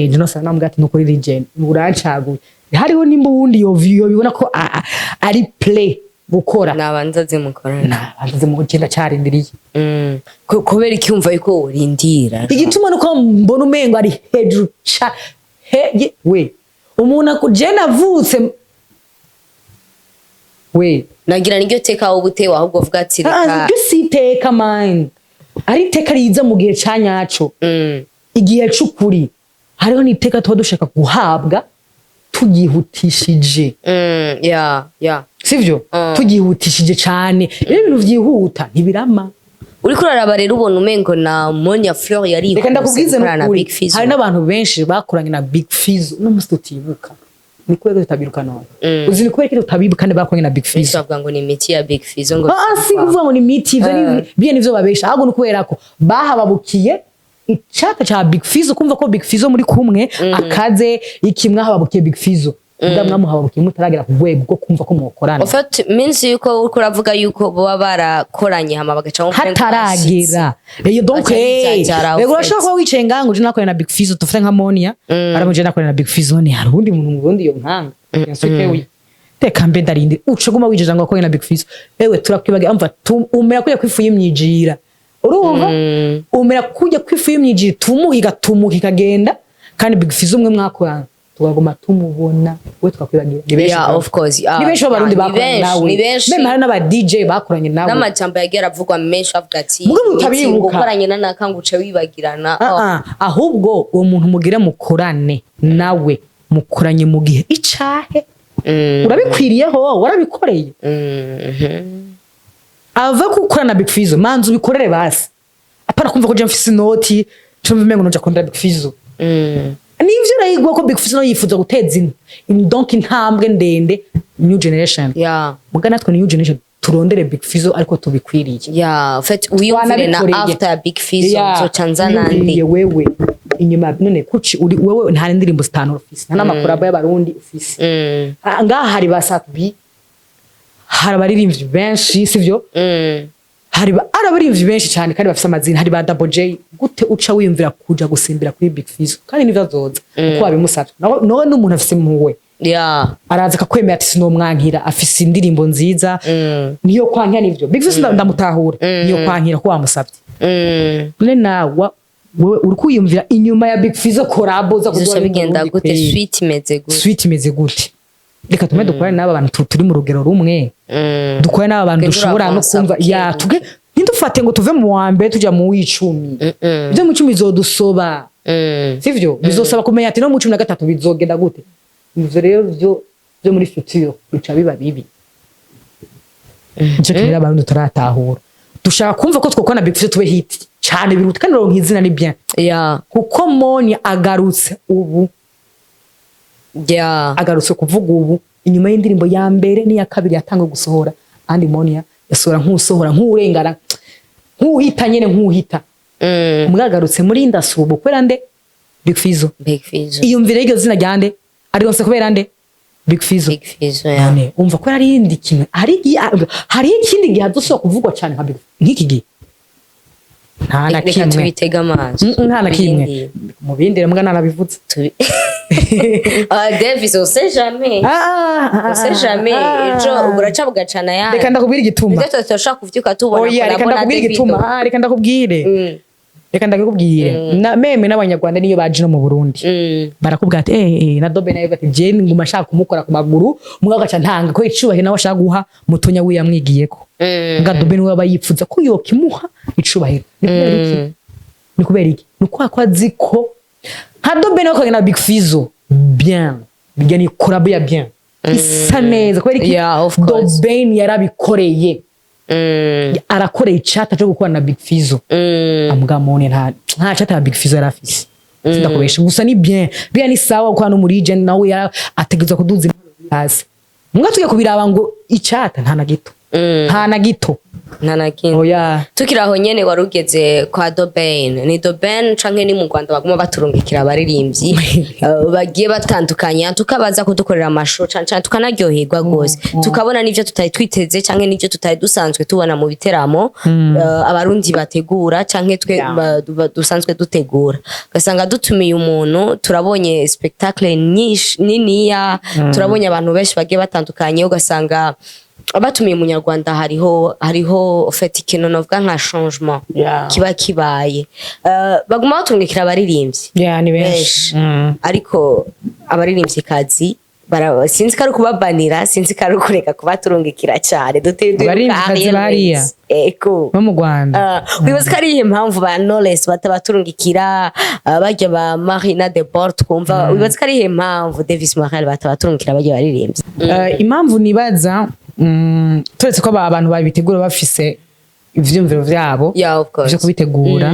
Jino sana namubwira ati nukuri legend urancaguye, hariho nimba uwundi yobibona ko ari play gukora. Nabanza zimukorana. Nabanze mu genda cyarindiriye. Kubera iki wumva yuko urindira? Igituma nuko mbona umengo ari hejuru ca we umuntu je navutse we. Nagira niryo teka wowe utewe, ahubwo uvuga ati reka. Ryo si iteka mine, ari iteka riza mu gihe ca nyaco, igihe c'ukuri. Hariho n'iteka tuba dushaka guhabwa turyihutishije. Yeah. Sivyo? Turyihutishije cane. Rero ibintu vyihuta ntibirama. Uriko uraraba rero ubona umengo na Monia Fleur yari Reka ndakubwize gukorana na n'ukuri, Big Fizzo. Hari n'abantu benshi bakoranye na Big Fizzo uno munsi tutibuka. Ni kubera ko tutabibuka none? Uzi ni kubera ko tutabibuka kandi bakoranye na Big Benshi Fizzo? bavuga ngo ni imiti ya Big Fizzo ngo Ah, si kuvuga ngo ni imiti, ivyo ni biye nivyo babesha, ahubwo ni kubera ko bahababukiye icaka ca Big Fizzo, kumva ko Big Fizzo muri kumwe akaze iki, mwahababukiye Big Fizzo, muga mwamuhababukiye mutaragera ku rwego rwo kumva ko mwokorana. En fait minsi yuko uriko uravuga yuko boba barakoranye hama bagaca nko Hataragera iyo donc Baca bijajara, rego en urashobora fait. kuba wicaye ngaha ngo uje nakorana na Big Fizzo, tufate nka Monia aramuje nakorana na Big Fizzo, ni hari uwundi muntu mu Burundi yo nkanga? Bien sûr que oui. Teka mbe ndarinde, uce guma wijeje ngo wakoranye na Big Fizzo, ewe turakwibagira. Umva, umera kujya kwifu y'imyijira, urumva, umera kujya kwifu y'imyijira, tumuhiga tumuha ikagenda, kandi Big Fizzo umwe mwakorana tukaguma tumubona, we tukakwibagira. Ni benshi Yeah, bro. of course. Ni benshi b'Abarundi Yeah, ni bakoranye benshi, nawe. ni benshi. Même hari n'aba DJ bakoranye nawe. N'amajambo yagiye aravugwa menshi avuga ati Mugabo "Mitsi, utabibuka. ngo ukoranye na naka ngo uce wibagirana." Ah, Oh. ah, ahubwo uwo muntu mugire mukorane nawe, mukoranye mu gihe icahe? Urabikwiriyeho? Warabikoreye? Ava gukorana na Big Fizzo, manza ubikorere basi, apana kumva ko je mfise inoti cumva umengo noja kurondera Big Fizzo. Nivyo urayigwa ko Big Fizzo nawe yifuza guteza donc intambwe ndende new generation. Muga natwe new generation turondere Big Fizzo ariko tubikwiriye. Yeah, en fait wiyumvire na Twanabikoreye. after ya Big Fizzo nzoca nzana ndi. Wiyumviriye wewe inyuma none kuki uri wewe nta ndirimbo zitanu ufise, nta n'amakorabo y'Abarundi ufise? Ah, ngaha hari ba Sat-B, hari abaririmbyi benshi, sivyo? Hari ari abaririmbyi benshi cyane kandi bafise amazina, hari ba Double J. Gute uca wiyumvira kuja gusimbira kuri Big Fizzo kandi nivyo azoza kuko wabimusavye? Nawe n'umuntu afise impuhwe, araza akakwemera ati sinomwankira, afise indirimbo nziza. Niyo kwankira nivyo Big Fizzo, ndamutahura, niyo kwankira ko wamusavye. None nawe wewe uri kwiyumvira inyuma ya Big Fizzo collabo za bizoca bigenda gute? Suite imeze gute? Suite imeze gute? Reka tume dukorane n'aba bantu turi mu rugero rumwe, dukorane n'aba bantu Tugende dushobora no uravansa kumva buke ya buke. tuge ntidufate ngo tuve mu wa mbere tuja mu w'icumi. Ibyo mu 10 bizodusoba, sivyo? Bizosaba kumenya ati no mu 13 bizogenda gute. Ivyo rero vyo muri future bica biba bibi. Nico kintu abantu tutaratahura. Dushaka kumva ko twokora Big Fizzo tube hit cyane biruta, kandi uronka izina ni bien. Kuko Moni agarutse ubu. Agarutse kuvuga ubu inyuma y'indirimbo ya mbere n'iya kabiri yatangiye gusohora, andi Monia yasohora nk'usohora, nk'urengana, nk'uhita nyene, nk'uhita. Mwagarutse muri industry ubu kubera nde? Big Fizzo. Big Fizzo. Iyumvire iryo zina rya nde? Arironse kubera nde? Big Fizzo. Big Fizzo, yeah. None umva ko ari indi kimwe, hari ikindi gihe adusubira kuvugwa cyane nka Big, nk'iki gihe nta na Reka kimwe. tubitege amaso. Nta na kimwe. Ibindi. Mu bindi mbwa narabivuze. Ah, Davis, on sait jamais. On sait jamais. Ejo buraca bugacana yandi. Reka ndakubwira igituma. Nivyo turashobora kuvyuka tubona Oya, reka collabo na ndakubwira Davido. igituma. Reka ndakubwire. Reka ndakubwire, na même n'Abanyarwanda niyo baje no mu Burundi, barakubwira ati na Dobe nayo ati je nguma ashaka kumukora ku maguru, mugabo agaca ntanga ko icubahiro nawe ashaka guha mutonya wiwe yamwigiyeko. Nga Dobe niwe aba yipfuza ko yokimuha icubahiro. Ni kubera iki? Ni kubera iki? Ni ukubera ko azi ko nka Dobe nawe akagenda na Big Fizzo bien, bijya ni collabo ya bien, isa neza. Kubera iki? Yeah, of course. Dobe yarabikoreye, arakoreye icata cyo gukorana na Big Fizzo. Amugamone nta cata ya Big Fizzo yari afise, sindakubesha. Gusa ni bien bien, ni sawa gukorana n'umuregend, nawe yara ategerezwa kuduza impano hasi. Mbwa tugiye kubiraba ngo icata nta na gito. Nta na gito. Nta na kimwe. Oya. Tukiri aho nyene, wari ugeze kwa Doben. Ni Doben canke ni mu Rwanda baguma baturungikira abaririmbyi bagiye batandukanye, tukabaza kudukorera amashow cane cane, tukanaryoherwa rwose, tukabona n'ivyo tutari twiteze canke n'ivyo tutari dusanzwe tubona mu biteramo Abarundi bategura canke twe dusanzwe dutegura. Ugasanga dutumiye umuntu, turabonye spectacle nyinshi niniya, turabonye abantu benshi bagiye batandukanye. Ugasanga batumiye Umunyarwanda, hariho ufite ikintu novuga nka changement kiba kibaye. Baguma batumwikira abaririmbyi Yeah, ni benshi. benshi. Ariko abaririmvyikazi sinzi ko ari ukubabanira, sinzi ko ari ukureka kubaturungikira cyane. Abaririmvyikazi bariya? Ego. Bo mu Rwanda. Wibaza ko ari iyihe mpamvu ba Knowless batabaturungikira, barya ba Marina de Bort twumva? Wibaza ko ari iyihe mpamvu, Davis Morel, batabaturungikira barya baririmbyi? Impamvu nibaza, turetse ko abantu babitegura bafise ivyiyumviro vyabo Yeah, of course. vyo kubitegura,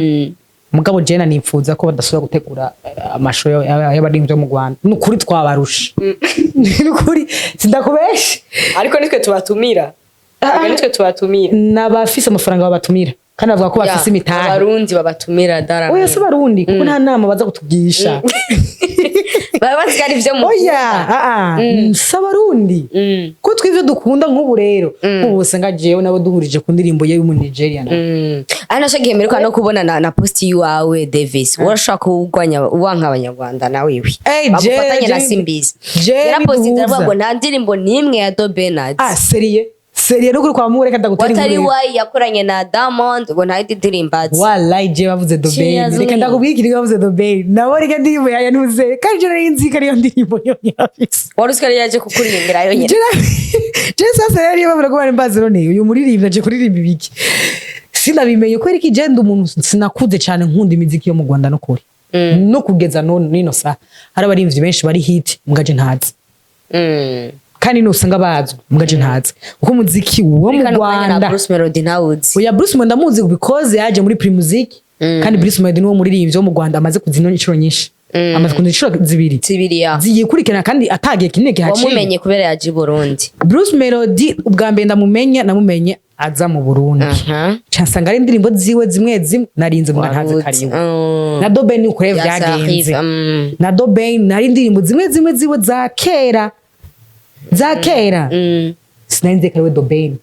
mugabo jena nipfuza ko badasubira gutegura amashow y'abaririmbyi bo mu Rwanda. Ni ukuri twabarusha, ni ukuri sindakubeshe. Ariko nitwe tubatumira. Ariko nitwe tubatumira. N'abafise amafaranga babatumira, kandi bavuga ko bafise imitahe. Abarundi babatumira dara. Oya, si Abarundi, kuko nta nama baza kutugisha. Baba bazi ko ari ivyo mu Oya, si Abarundi, ko twivyo dukunda. Nk'ubu rero, nk'ubu usanga jewe nabo duhurije ku ndirimbo ye y'Umunigeria nawe. Ari naco gihe mperuka no kubona na post yiwawe, Davis, urashobora kuwugwanya wanka Abanyarwanda nawe iwe Hey, bagufatanye na Simbizi. Yarapostinze aravuga ngo nta ndirimbo n'imwe ya Do Bernard Ah, sérieux, sérieux, no kuri kwa mureka ndagutera watari inkuru. wayi yakoranye na Diamond, ngo nta yindi ndirimbo azi. Wallahi, je bavuze Dobeni. Cheers, Reka we. ndakubwira ikintu, bavuze Dobeni nabo, reka ndirimbo ya ntuze, kandi je nari nzi ko ariyo ndirimbo yonyine afise. Wari uzi ko yari yaje kukuririmbira yonyine? Je sasa yari bavuga ko bari mbazi, none uyu muririmbyi aje kuririmba ibiki? Sinabimenye. Kubera iki? Je ndi umuntu sinakuze cyane nkunda imiziki yo mu Rwanda, no kuri no kugeza none nino saha hari abaririmbyi benshi bari hit mbwa je ntazi, kandi nusanga bazwi mbwa je ntazi, kuko umuziki wo Muri mu kano kanya na Rwanda. Bruce Melody ntawuzi. Oya, Bruce Melody ndamuzi because yaje muri Primusic, kandi Bruce Melody niwo muririmbyi wo mu Rwanda amaze kuzina inshuro nyinshi, amaze kuzina inshuro zibiri Zibiri ya. ziyikurikirana, kandi atagiye kinini kihaciye. Wamumenye kubera yaje i Burundi? Bruce Melody ubwa mbere ndamumenya, namumenye aza mu Burundi, nsanga ari indirimbo ziwe zimwe zimwe narinze mbwa ntazi Waruzi. kariwe. Na Doben ni ukuri Ya vyagenze. Sarif, Na Doben nari indirimbo zimwe zimwe ziwe za kera, za kera, sinari ko ariwe Doben,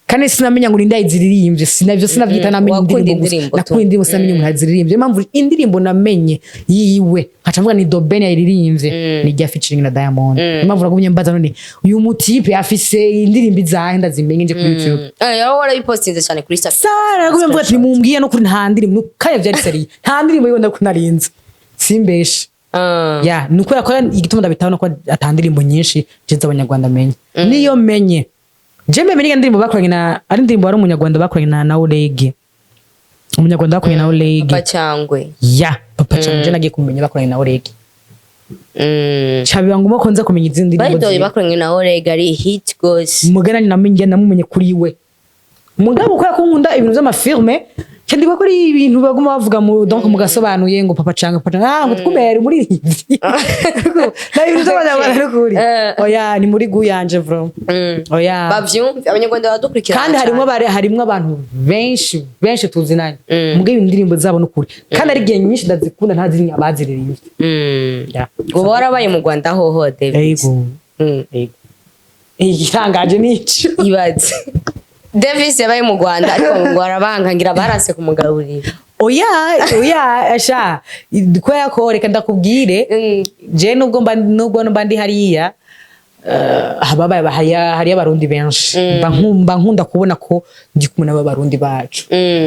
kandi sinamenya ngo ninde yayiziririmbye, sinavyo sinavyita, namenye Wakunda indirimbo gusa. indirimbo tu. Nakunda indirimbo, sinamenye umuntu yaziririmbye. Niyo mpamvu indirimbo namenye yiwe nkaca mvuga ni Doben yayiririmbye ni irya featuring na Diamond. Niyo mpamvu nagumye mbaza, none uyu mutipe afise indirimbo izahe, ndazimenye nje kuri YouTube? Yari warabipostinze cyane kuri Instagram. Sara, nagumye mvuga ati nimumbwiye no kuri nta ndirimbo kaya vyari sérieux, nta ndirimbo yiwe ndakunarinze, simbeshe. Ya, ni ukubera ko igituma ndabitaho ko ata ndirimbo nyinshi je z'Abanyarwanda menye. Niyo menye je menye niyo ndirimbo bakoranye na, ari indirimbo wari Umunyarwanda bakoranye na Orege, Umunyarwanda bakoranye na Orege. Papa Cyangwe. Ya Papa Cyangwe, je nagiye kumenya bakoranye na Orege, cabiba ngombwa ko nza kumenya izindi By ndirimbo the way, ziwe. bakoranye na Oreg ari hit gose. Mugana namenye, namumenye kuri we, mugabo kubera ko nkunda ibintu vy'amafilme. Kandi bakora ibintu baguma bavuga mu donc mugasobanuye ngo Papa Cyangwe, Papa Cyangwe, ah, ngo twumere muri na ibintu by'abanyarwanda n'ukuri. Oya, ni muri gu yanje vraiment. Oya. Bavyumve Abanyarwanda badukurikirana. Kandi harimo cane. Harimo abantu benshi benshi tuzinanye, muga indirimbo zabo n'ukuri, kandi ari igihe nyinshi ndazikunda ntazi abaziririmbye. Yeah. Uba warabaye mu Rwanda hoho, Davis? Yego. Yego, igitangaje nico. Ibaze, Davis yabaye mu Rwanda, ariko ngo arabanka, ngira baranse kumugaburira. Oya, oya, sha, kubera ko reka ndakubwire, je nubwo mba ndi hariya, hababaye hariya Abarundi benshi, mba nkunda kubona ko ndi kumwe n'abarundi bacu.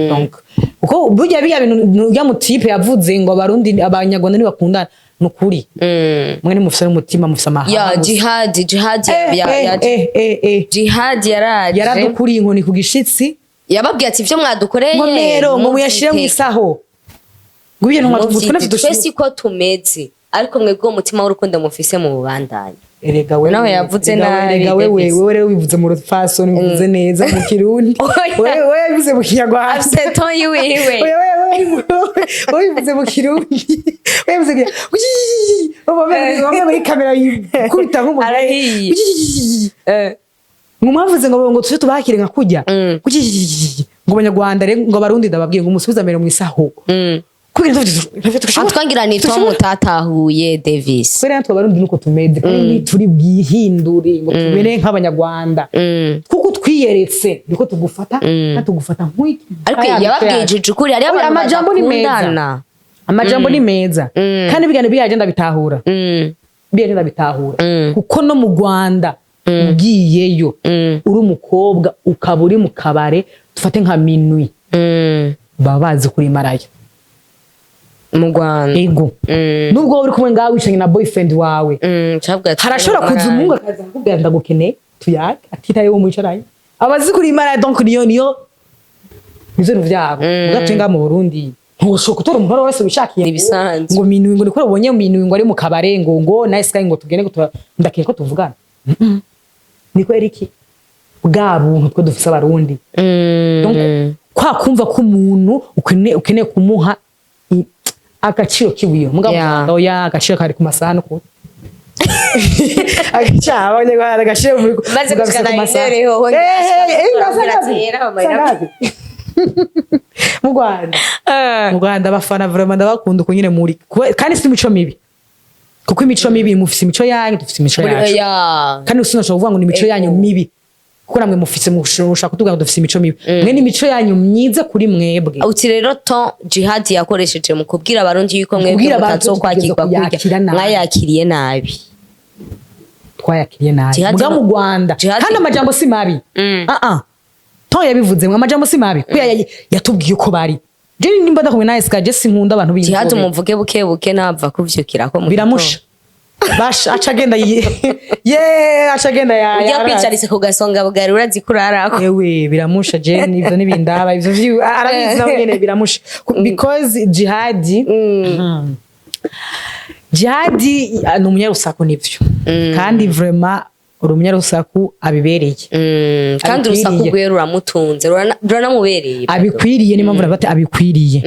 Donc kuko burya biya bintu urya mutipe yavuze ngo Abarundi Abanyarwanda ntibakundana, ni ukuri. Mwe nimufise n'umutima, mufise amahanga. Ya Jihad, Jihad Eh. Jihad yaraje. Yaradukuriye inkoni ku gishitsi. Yababwiye ati ibyo mwadukoreye ngo mero ngo muyashire mu muvyitege. isaho, ngo ibintu Muvyite. Twe siko tumeze, ariko mwebwe uwo mutima w'urukundo mufise mu bubandanye. Erega wewe Nawe yavuze erega nabi, erega wewe Davis. Wewe rero wivuze mu rufasoni, wivuze neza mu Kirundi. Oya. Wewe wivuze mu Kinyarwanda. Afise ton yiwiwe. Oya, wewe wivuze mu Kirundi, wewe wivuze bamwe muri kamera yikubita nk'umuntu. Arahiye. Ngo mwavuze ngo tuje tubakire nka kurya ngo Abanyarwanda rero, ngo Abarundi, ndababwiye ngo musubize amero mu isaho kubera Atwangira ni tom utatahuye, Davis. Kubera natwe Abarundi nuko tumeze, kandi ntituri bwihindure ngo tumere nk'Abanyarwanda, kuko twiyeretse niko tugufata, kandi tugufata nk'iki. Ariko yababwije ukuri, hariyo Oya, abantu amajambo ni meza. badakundana. Amajambo ni meza, kandi ibiganiro biyaje ndabitahura, biyaje ndabitahura, kuko no mu Rwanda ugiyeyo uri umukobwa ukaba uri mu kabare, dufate nka minuit, baba bazi kuri maraya. Mu Rwanda? Ego. Nubwo wowe uri kumwe ngawe wicaranye na boyfriend wawe, Cabwa ati, harashobora kuza umuhungu akaza akakubwira ndagukeneye tuyage, atitaye uwo mwicaranye, abazi kuri maraya. Donc niyo nivyo bintu vyabo. Ugatuye ngaha mu Burundi ntushobora gutora umuntu wese wishakiye. Ibisanzwe. Ngo minuit, ngo niko ubonye minuit, ngo ari mu kabare, ngo nice guy, ngo tugende, ngo ndakeneye ko tuvugana. Niko eriki bwa buntu twe dufise Abarundi. Donc kwa kumva ko umuntu ukeneye kumuha agaciro kiwiwe, mugabo oya, agaciro kari ku masaha no ku agaciro Abanyarwanda agaciro muri Maze gafise gushikana ku masaha. intebe hoho, Nga ati, sangapi? Mu Rwanda abafana vraiment ndabakunda uko nyine muri kandi si imico mibi, kuko imico mibi mufise imico yanyu, dufise imico yacu. Kandi sinashobora kuvuga ngo ni imico yanyu mibi, kuko namwe mufise, mushaka kutubwira ngo dufise imico mibi, mwe ni imico yanyu myiza kuri mwebwe. Uti rero ton Jihad yakoresheje mu kubwira Abarundi yuko mwebwe Kubwira Abarundi mutazokwakirwa tutegerezwa kurya kuyakira nabi. Mwayakiriye nabi. Twayakiriye nabi. Jihad Muga mu Rwanda kandi amajambo si mabi. Ah ah, ton yabivuze ngo amajambo si mabi kuko yatubwiye uko bari. Je nimba ndakumwe na SK, je sinkunda abantu Jihad b'inzobe. Umuvuge buke buke, ntapfa kuvyukirako mu Biramusha basha, aca agenda ye aca agenda ya gitondo. Ujya ya kwicaritse ku gasonga bugari, urazi ko urarako. Ewe, biramusha. Je nivyo nibindaba ivyo arabizi nawe nyene biramusha. Because Jihadi ni umunyarusaku nivyo, kandi vraiment uri umunyarusaku abibereye. Kandi urusaku Abikwiriye. rwe ruramutunze, ruranamubereye. Abikwiriye, niyo mpamvu navuga ati abikwiriye.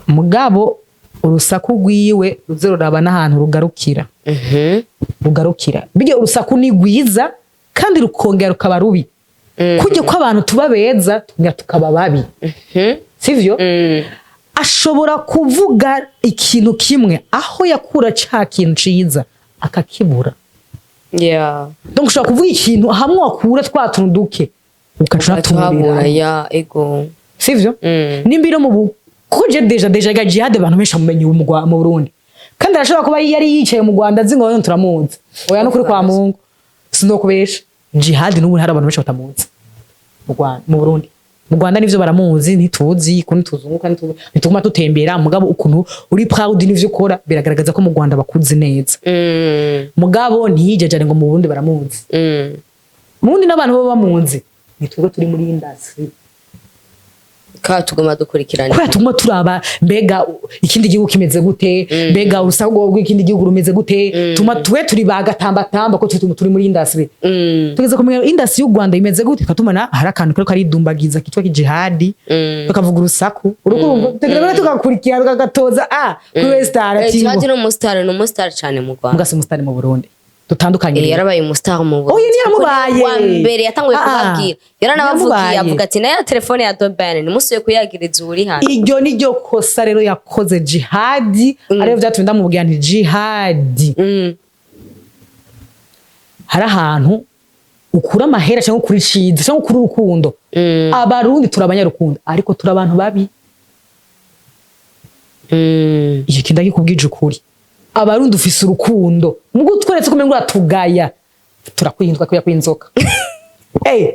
Mugabo urusaku rwiwe ruze ruraba n'ahantu rugarukira. Rugarukira bijya, urusaku ni rwiza kandi rukongera rukaba rubi, kujya ko abantu tuba beza tukongera tukaba babi, sivyo? Ashobora kuvuga ikintu kimwe, aho yakura ca kintu ciza akakibura. Donc ushobora kuvuga ikintu hamwe wakura twa tuntu duke ugaca Tuhabura unatumurira. Ya ego. Sivyo? Nimba iri mu kuko je déjà ga Jihad abantu benshi amumenye ubu mu Burundi, kandi arashobora kuba yari yicaye mu Rwanda azi ngo none turamuzi. Oya, no kuri kwa Mungu sinokubesha, Jihad n'ubu hari abantu benshi batamuzi mu Rwanda. Mu Burundi, mu Rwanda nivyo baramuzi, ntituzi ukuntu tuzunguka, ntituguma tutembera, mugabo ukuntu uri proud n'ivyo ukora biragaragaza ko mu Rwanda bakuzi neza. Mugabo ntiyijejane ngo mu Burundi baramuzi. Mu Burundi n'abantu baba bamuzi ni twebwe turi muri industry. Ka tuguma dukurikirana. Kubera tuguma turaba mbega ikindi gihugu kimeze gute, mbega urusaku rw'ikindi gihugu rumeze gute. Tuma twe turi bagatambatamba ko turi muri industry. Tugeze kumenya industry y'u Rwanda imeze gute, tukatumana hari akantu kariko karidumbagiza kitwa kijihadi, tukavuga urusaku urukundo, tukagira tugakurikira, tukagatoza kuri Westar. Eh, Ati Jihad ni umustar cyane mu Rwanda. Mugase umustar mu Burundi dutandukanye Eh, rero. yarabaye umustar mu Burundi. Oya, ntiyaramubaye. Kuko ni uwa mbere yatanguye kubabwira, yaranabavugiye. Ntiyamubaye. Avuga ati: "Nayo telefone ya The Ben ntimusuye kuyagiriza uri hano." Iryo ni ryo kosa rero yakoze Jihadi, ariyo vyatumye ndamubwira nti: "Jihadi, hari ahantu ukura amahera cyangwa ukura iciza cyangwa ukura urukundo." Abarundi turi abanyarukundo, ariko turi abantu babi. Icyo kintu ndagikubwije ukuri, Abarundi ufise urukundo, mugo utweretse ko umengo uratugaya, turakwihindwa kuya kw'inzoka. Eh,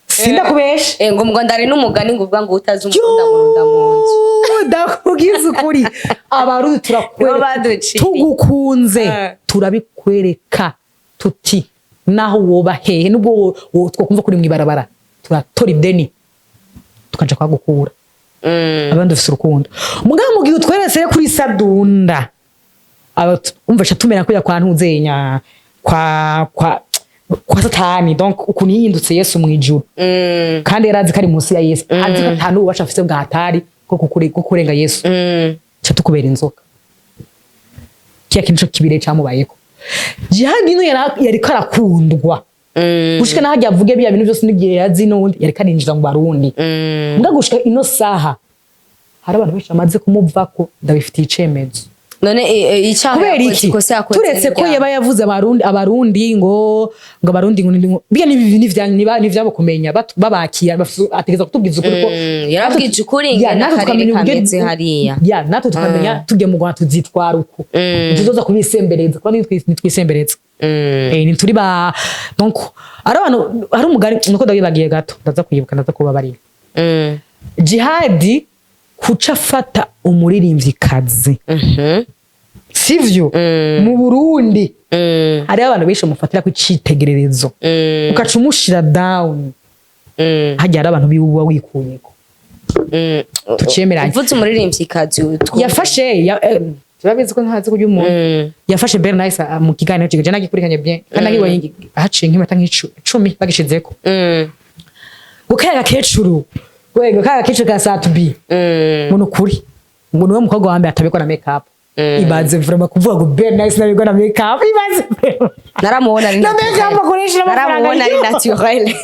sindakubesha. Eh, ngo ndari n'umugani ngo uvuga ngo utazi umukunda murunda mu nzu. Ndakubwiza ukuri, Abarundi Nibo turakwereka. baduciriye. Tugukunze, turabikwereka tuti naho woba hehe, nubwo twokumva kuri mw'ibarabara, turatora ideni tukaja kwagukura. Abandi dufise urukundo, mugabo mu gihe utweretse rero kuri sadunda, umva ca tumera kuya kwa ntuzenya kwa Satani. Donc ukuntu yihindutse Yesu mw'ijuru, kandi yari azi ko ari munsi ya Yesu, azi ko ata n'ububasha afise bwa hatari bwo kurenga Yesu, ca tukubera inzoka. Kiya kintu co kibire camubayeko. Jihadi ino yariko arakundwa gushika naho ajya avuge biya bintu byose, n'igihe yazi n'ubundi yariko arinjira mu Barundi. Mbwa gushika ino saha hari abantu benshi bamaze kumuvako, ndabifitiye icemezo. None icyaha Kubera yakoze, iki? ikosa yakoze Turetse ko ni yaba yavuze Abarundi ngo Abarundi ngo biya ni ivyabo kumenya babakira ategeza kutubwiza ukuri ko Yarabwije ukuri Ya, ingene natwe akarere tukamenya kameze hariya. Ya, natwe tukamenya tugiye mu Rwanda tuzitwara uko, tuzoza kubisembereza, kuko nitwisembereza. Eh, ntituri ba, donc ari abantu, hari umugani nuko ndawibagiye gato, ndaza kwibuka, ndaza kubabarira. Jihadi kuca afata umuririmvyikazi, sivyo? Mu Burundi hariho abantu benshi bamufatira ku icitegererezo, ugaca umushira down. Hajya hari abantu biwe uba wikuyeko. Tucemeranye. Uvuze umuririmvyikazi Yafashe turabizi ko ntazi kurya umuntu. Yafashe Bernice mu kiganiro kigaje nagikurikiranye bien, kandi nagibonye haciye nk'iminota nk'icumi bagishizeko, ngo kaya gakecuru, ngo kaya gakecuru ka Satubi, ngo ni ukuri ngo niwe mukobwa wa mbere atabikora na make up. Ibaze vraiment kuvuga ngo Bernice ntabikora na make up, ibaze vraiment. Naramubona ari Na make up akoresha n'amafaranga. Naramubona ari naturel.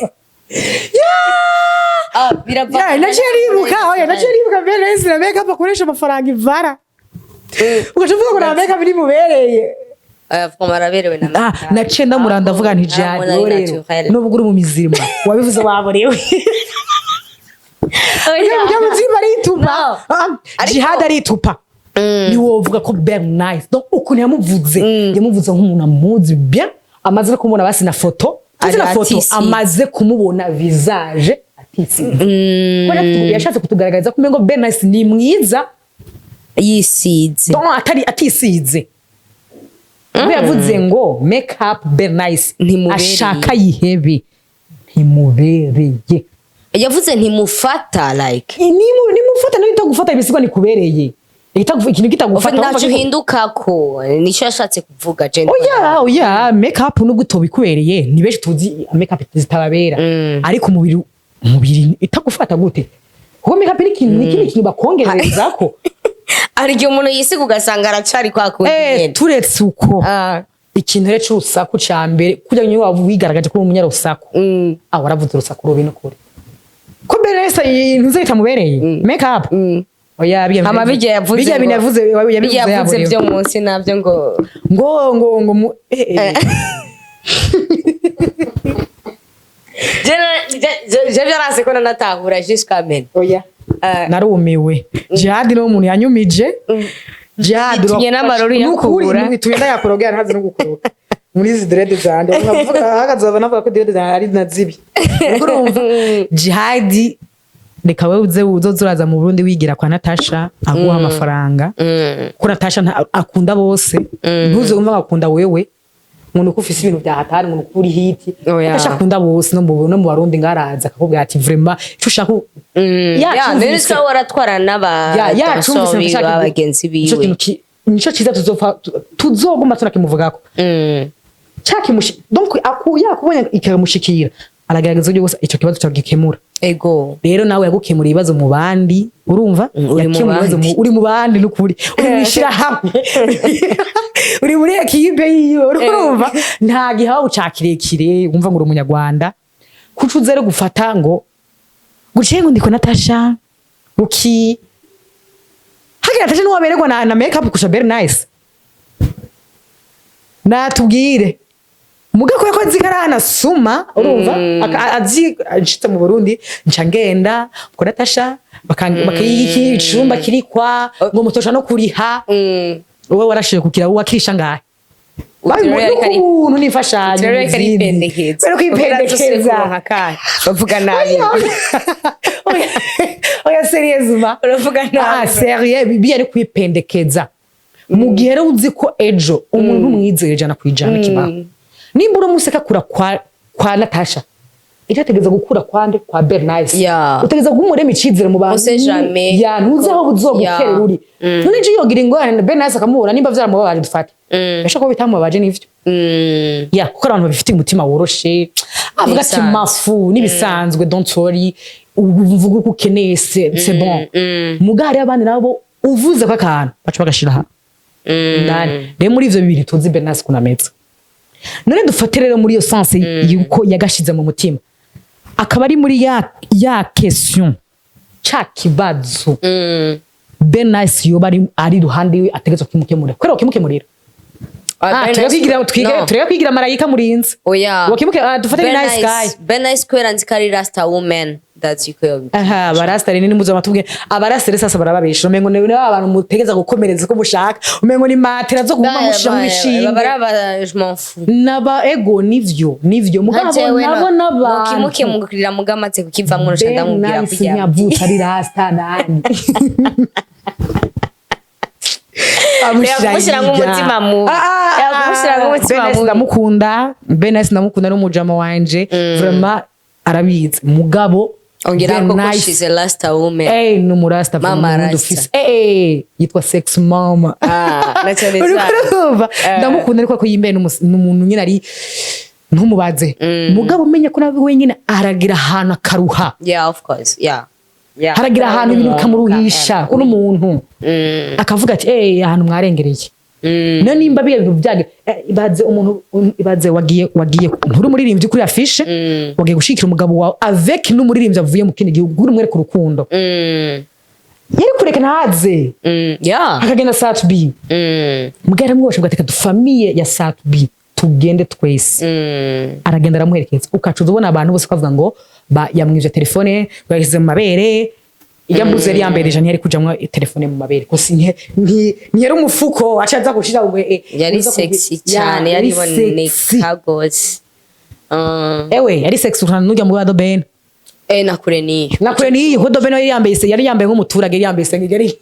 Ah, birava. Ya, naciye nibuka, oya, naciye nibuka Bernice na make up akoresha amafaranga ivara, ugaca uvuga ngo na make up irimubereye. Eh, vraiment araberewe na Ah, make-up. naciye ndamuranda ndavuga nti: "Jihad, Naramubona ari wowe rero naturel. nubwo uri mu mizima wabivuze waborewe." Oya. Ujya muzima aritupa. No. Ah, Ariko- Jihad aritupa, ntiwovuga ko Bernice, donc ukuntu yamuvuze, yamuvuze nk'umuntu amuzi bien, amaze no kumubona basi na foto tuzi na Ari foto, atisize. amaze kumubona visage atisize. Ko yashatse kutugaragariza ko umengo Bernice ni mwiza Yisize. Donc atari atisize. Ubwo yavuze ngo make up Bernice Ntimubereye. ashaka yihebe, ntimubereye. Yavuze ntimufata, like Nimufata no gufata ibisigwa nikubereye. Ikintu kitagufata ntacyo uhindukako, nicyo yashatse kuvuga je. Oya, oya, make up nubwo utobikubereye, ni benshi tuzi make up zitababera, ariko umubiri itagufata gute? Kuko make up ni ikintu, ni ikindi kintu bakongerezako. Hari igihe umuntu yisiga ugasanga aracari kwa kundi Eh, nyene. turetse uko, ikintu rero c'urusaku ca mbere, kugira ngo waba wigaragaje ko uri umunyarusaku, ah, waravuze urusaku rubi n'ukuri ko mbere wese ntuze bitamubereye make up. Oya, bijya Hama bijya yavuze bijya bintu yavuze, yabivuze bijya yavuze yaborewe. byo munsi nabyo ngo Ngo mu eh, eh. Je byaranse ko nanatahura jusqu'à maintenant. Oya, narumiwe. Jihad ni umuntu yanyumije Jihad. Bitumye n'amarori yakubura. Bitumye ndayakurogera, ntazi no gukoroga muri izi dread zanje. Nkavuga ahagaze navuga ko dread zanje ari na zibi. Urumva Jihad, reka wewe uze uzoza uraza mu Burundi wigira kwa Natasha aguha amafaranga, kuko Natasha akunda bose, ntuze wumva ngo akunda wewe. Ngo nuko ufise ibintu vya hatari, ngo nuko uri hit. Oya. Natasha akunda bose, no mu Barundi ngaraza akakubwira ati vraiment ico ushaka Ya, yacumvise. mbere se waratwara n'aba Ya, yacumvise danseur Natasha bagenzi nico biwe. kintu nico ciza tuzopfa tuzoguma tunakimuvugako. Cakimushi donc yakubonye ikamushikira, aragerageza uburyo bwose ico kibazo cagikemura. Rero nawe yagukemura ibibazo mu bandi, urumva? Uri mu Yakemura ibibazo bandi. uri mu bandi, n'ukuri uri mwishirahamwe, uri muri équipe yiwe, urumva? Nta gihaho ca kirekire wumva ngo uri umunyarwanda, kuco uze rero gufata ngo guciye ngo ndiko Natasha uki hagira Natasha niwabererwa na make up kusha. Very nice, natubwire muga kubera ko azi ko aranasuma, urumva? Azi nshitse mu Burundi nca ngenda ko Natasha bakayiki icumba kiri kwa ngo mutosha no kuriha. Wowe warashiye kukira wakirisha ngahe? Uti rero ariko Ubuntu n'imfashanyo Uti rero ariko n'izindi. aripendekeza. Rero kwipendekeza. Bavuga nabi. Oya, oya, sérieusement. Uravuga nabi. Ah, sérieux, biya ari kwipendekeza mu gihe rero uzi ko ejo umuntu umwizeye 100% kibaho. Nimba uramuseka kura kwa Natasha, icyo ategereza gukura kwande kwa Bernice, utegereza kumurema icizere mu bantu. On sait jamais. Ya, ntuzi aho buzoguterera. Uri none ejo yogira ingorane na Bernice akamubura, nimba vyaramubabaje dufate, yashaka ko bitamubabaje nivyo. Ya, kuko abantu babifitiye umutima woroshe, avuga ati N'ibisanzwe. Mafu n'ibisanzwe, don't worry, uvuga uko ukeneye, c'est bon. Muga hariho abandi nabo uvuze ko akantu baca bagashira aha indani. Rero muri ivyo bibiri tuzi Bernice ukuntu ameze. None dufate rero muri iyo sens yuko yagashize mu mutima, akaba ari muri ya question ca kibazo, Bernice yoba ari iruhande iwe, ategerezwa kukimukemurira kubera ukimukemurira. Ah, Ah, tureke kwigira No. tureke kwigira marayika murinzi. Oya. Wakimuke, ah, dufate ni nice guy. Bernice kubera nzi ko ari rasta woman, that's yuko yobigira. Aha abarasta ni muzo batubwiye abarasta rero sasa barababesha, umengo ni abantu mutegeza gukomereza ko mushaka, umengo ni matera zo kuguma mushira mu bishinge. Baraba, je m'en fous. Naba ego, nivyo mugabo nabo n'abantu nokimukemurira mugamaze kukivamwo nca ndamubwira Bernice kugira ntiyavutse ari rasta nani. Yakumushyira nk'umutima mubi. Yakumushyira nk'umutima Bernice mubi. ndamukunda, Bernice ndamukunda n'umujama wanje, vraiment arabizi, mugabo Ongera ko Bernice she's a rasta woman. Eh, ni umurasta. Mama vraiment rasta. dufise yitwa sex mama. Ah, na cyane Uriko cyane. urumva? Ndamukunda ariko ko yimbe n'umuntu nyine ari ntumubaze, mugabo umenye ko nawe wenyine aragira ahantu akaruha. Yeah, of course, yeah. Haragira ahantu ibintu bikamuruhisha kuno umuntu akavuga ati ahantu mwarengereye. No nimba biya bintu byage ibaze umuntu ibaze wagiye nturi umuririmbyi kuri affiche, wagiye gushikira umugabo wawe avec n'umuririmbyi avuye mu kindi gihugu uri umwereka urukundo, yari kureka ntaze, akagenda Sat-B. Mugabo aramwosha ngo ateka dufamiye ya Sat-B tugende twese. Aragenda aramuherekeza, ukacuza ubona abantu bose bavuga ngo yamwivye telefone ngo yashyize mu mabere. Ijya mbuze yari yambaye deja, ntiyari kujamwo telefone mu mabere ko si ntiyari umufuko aca aza gushira Yari uza sexy ya, cyane, yari yari sexy. iboneka gose. Ewe, yari sexy kurana n'ujya mu wa Ben. Nakure niyo. Nakure niyi ko Doben yari yambaye nk'umuturage, yari yambaye isengeri.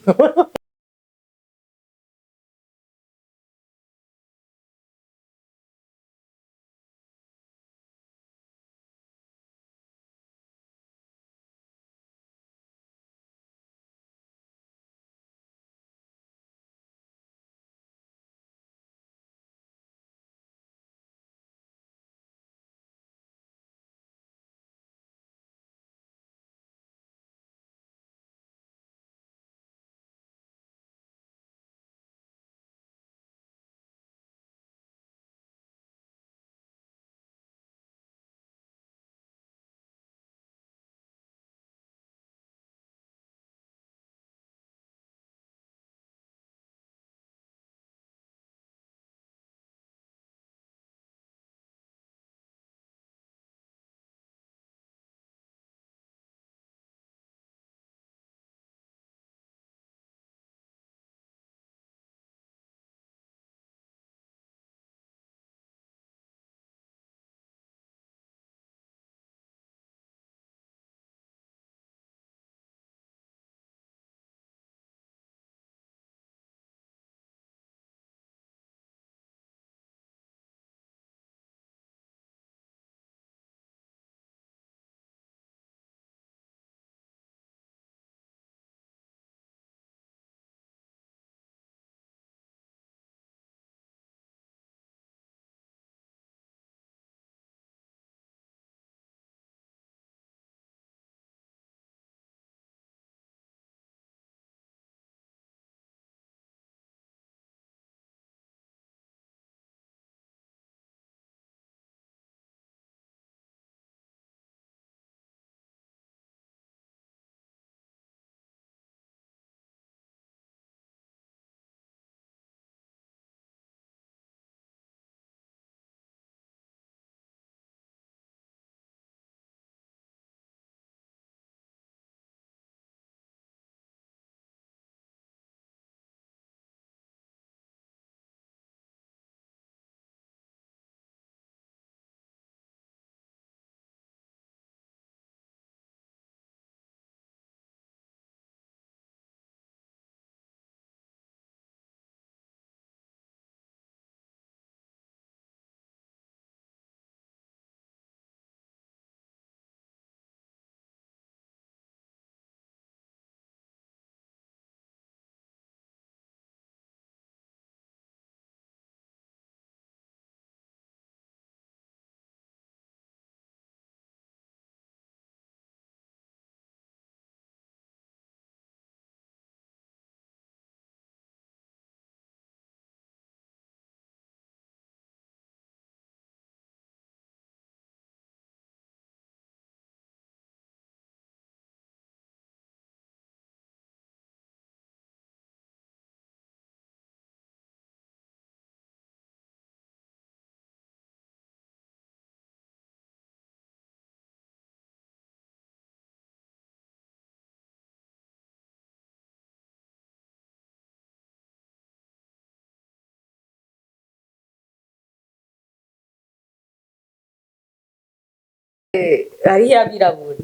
Hariyo abirabura.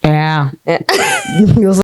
Yeah.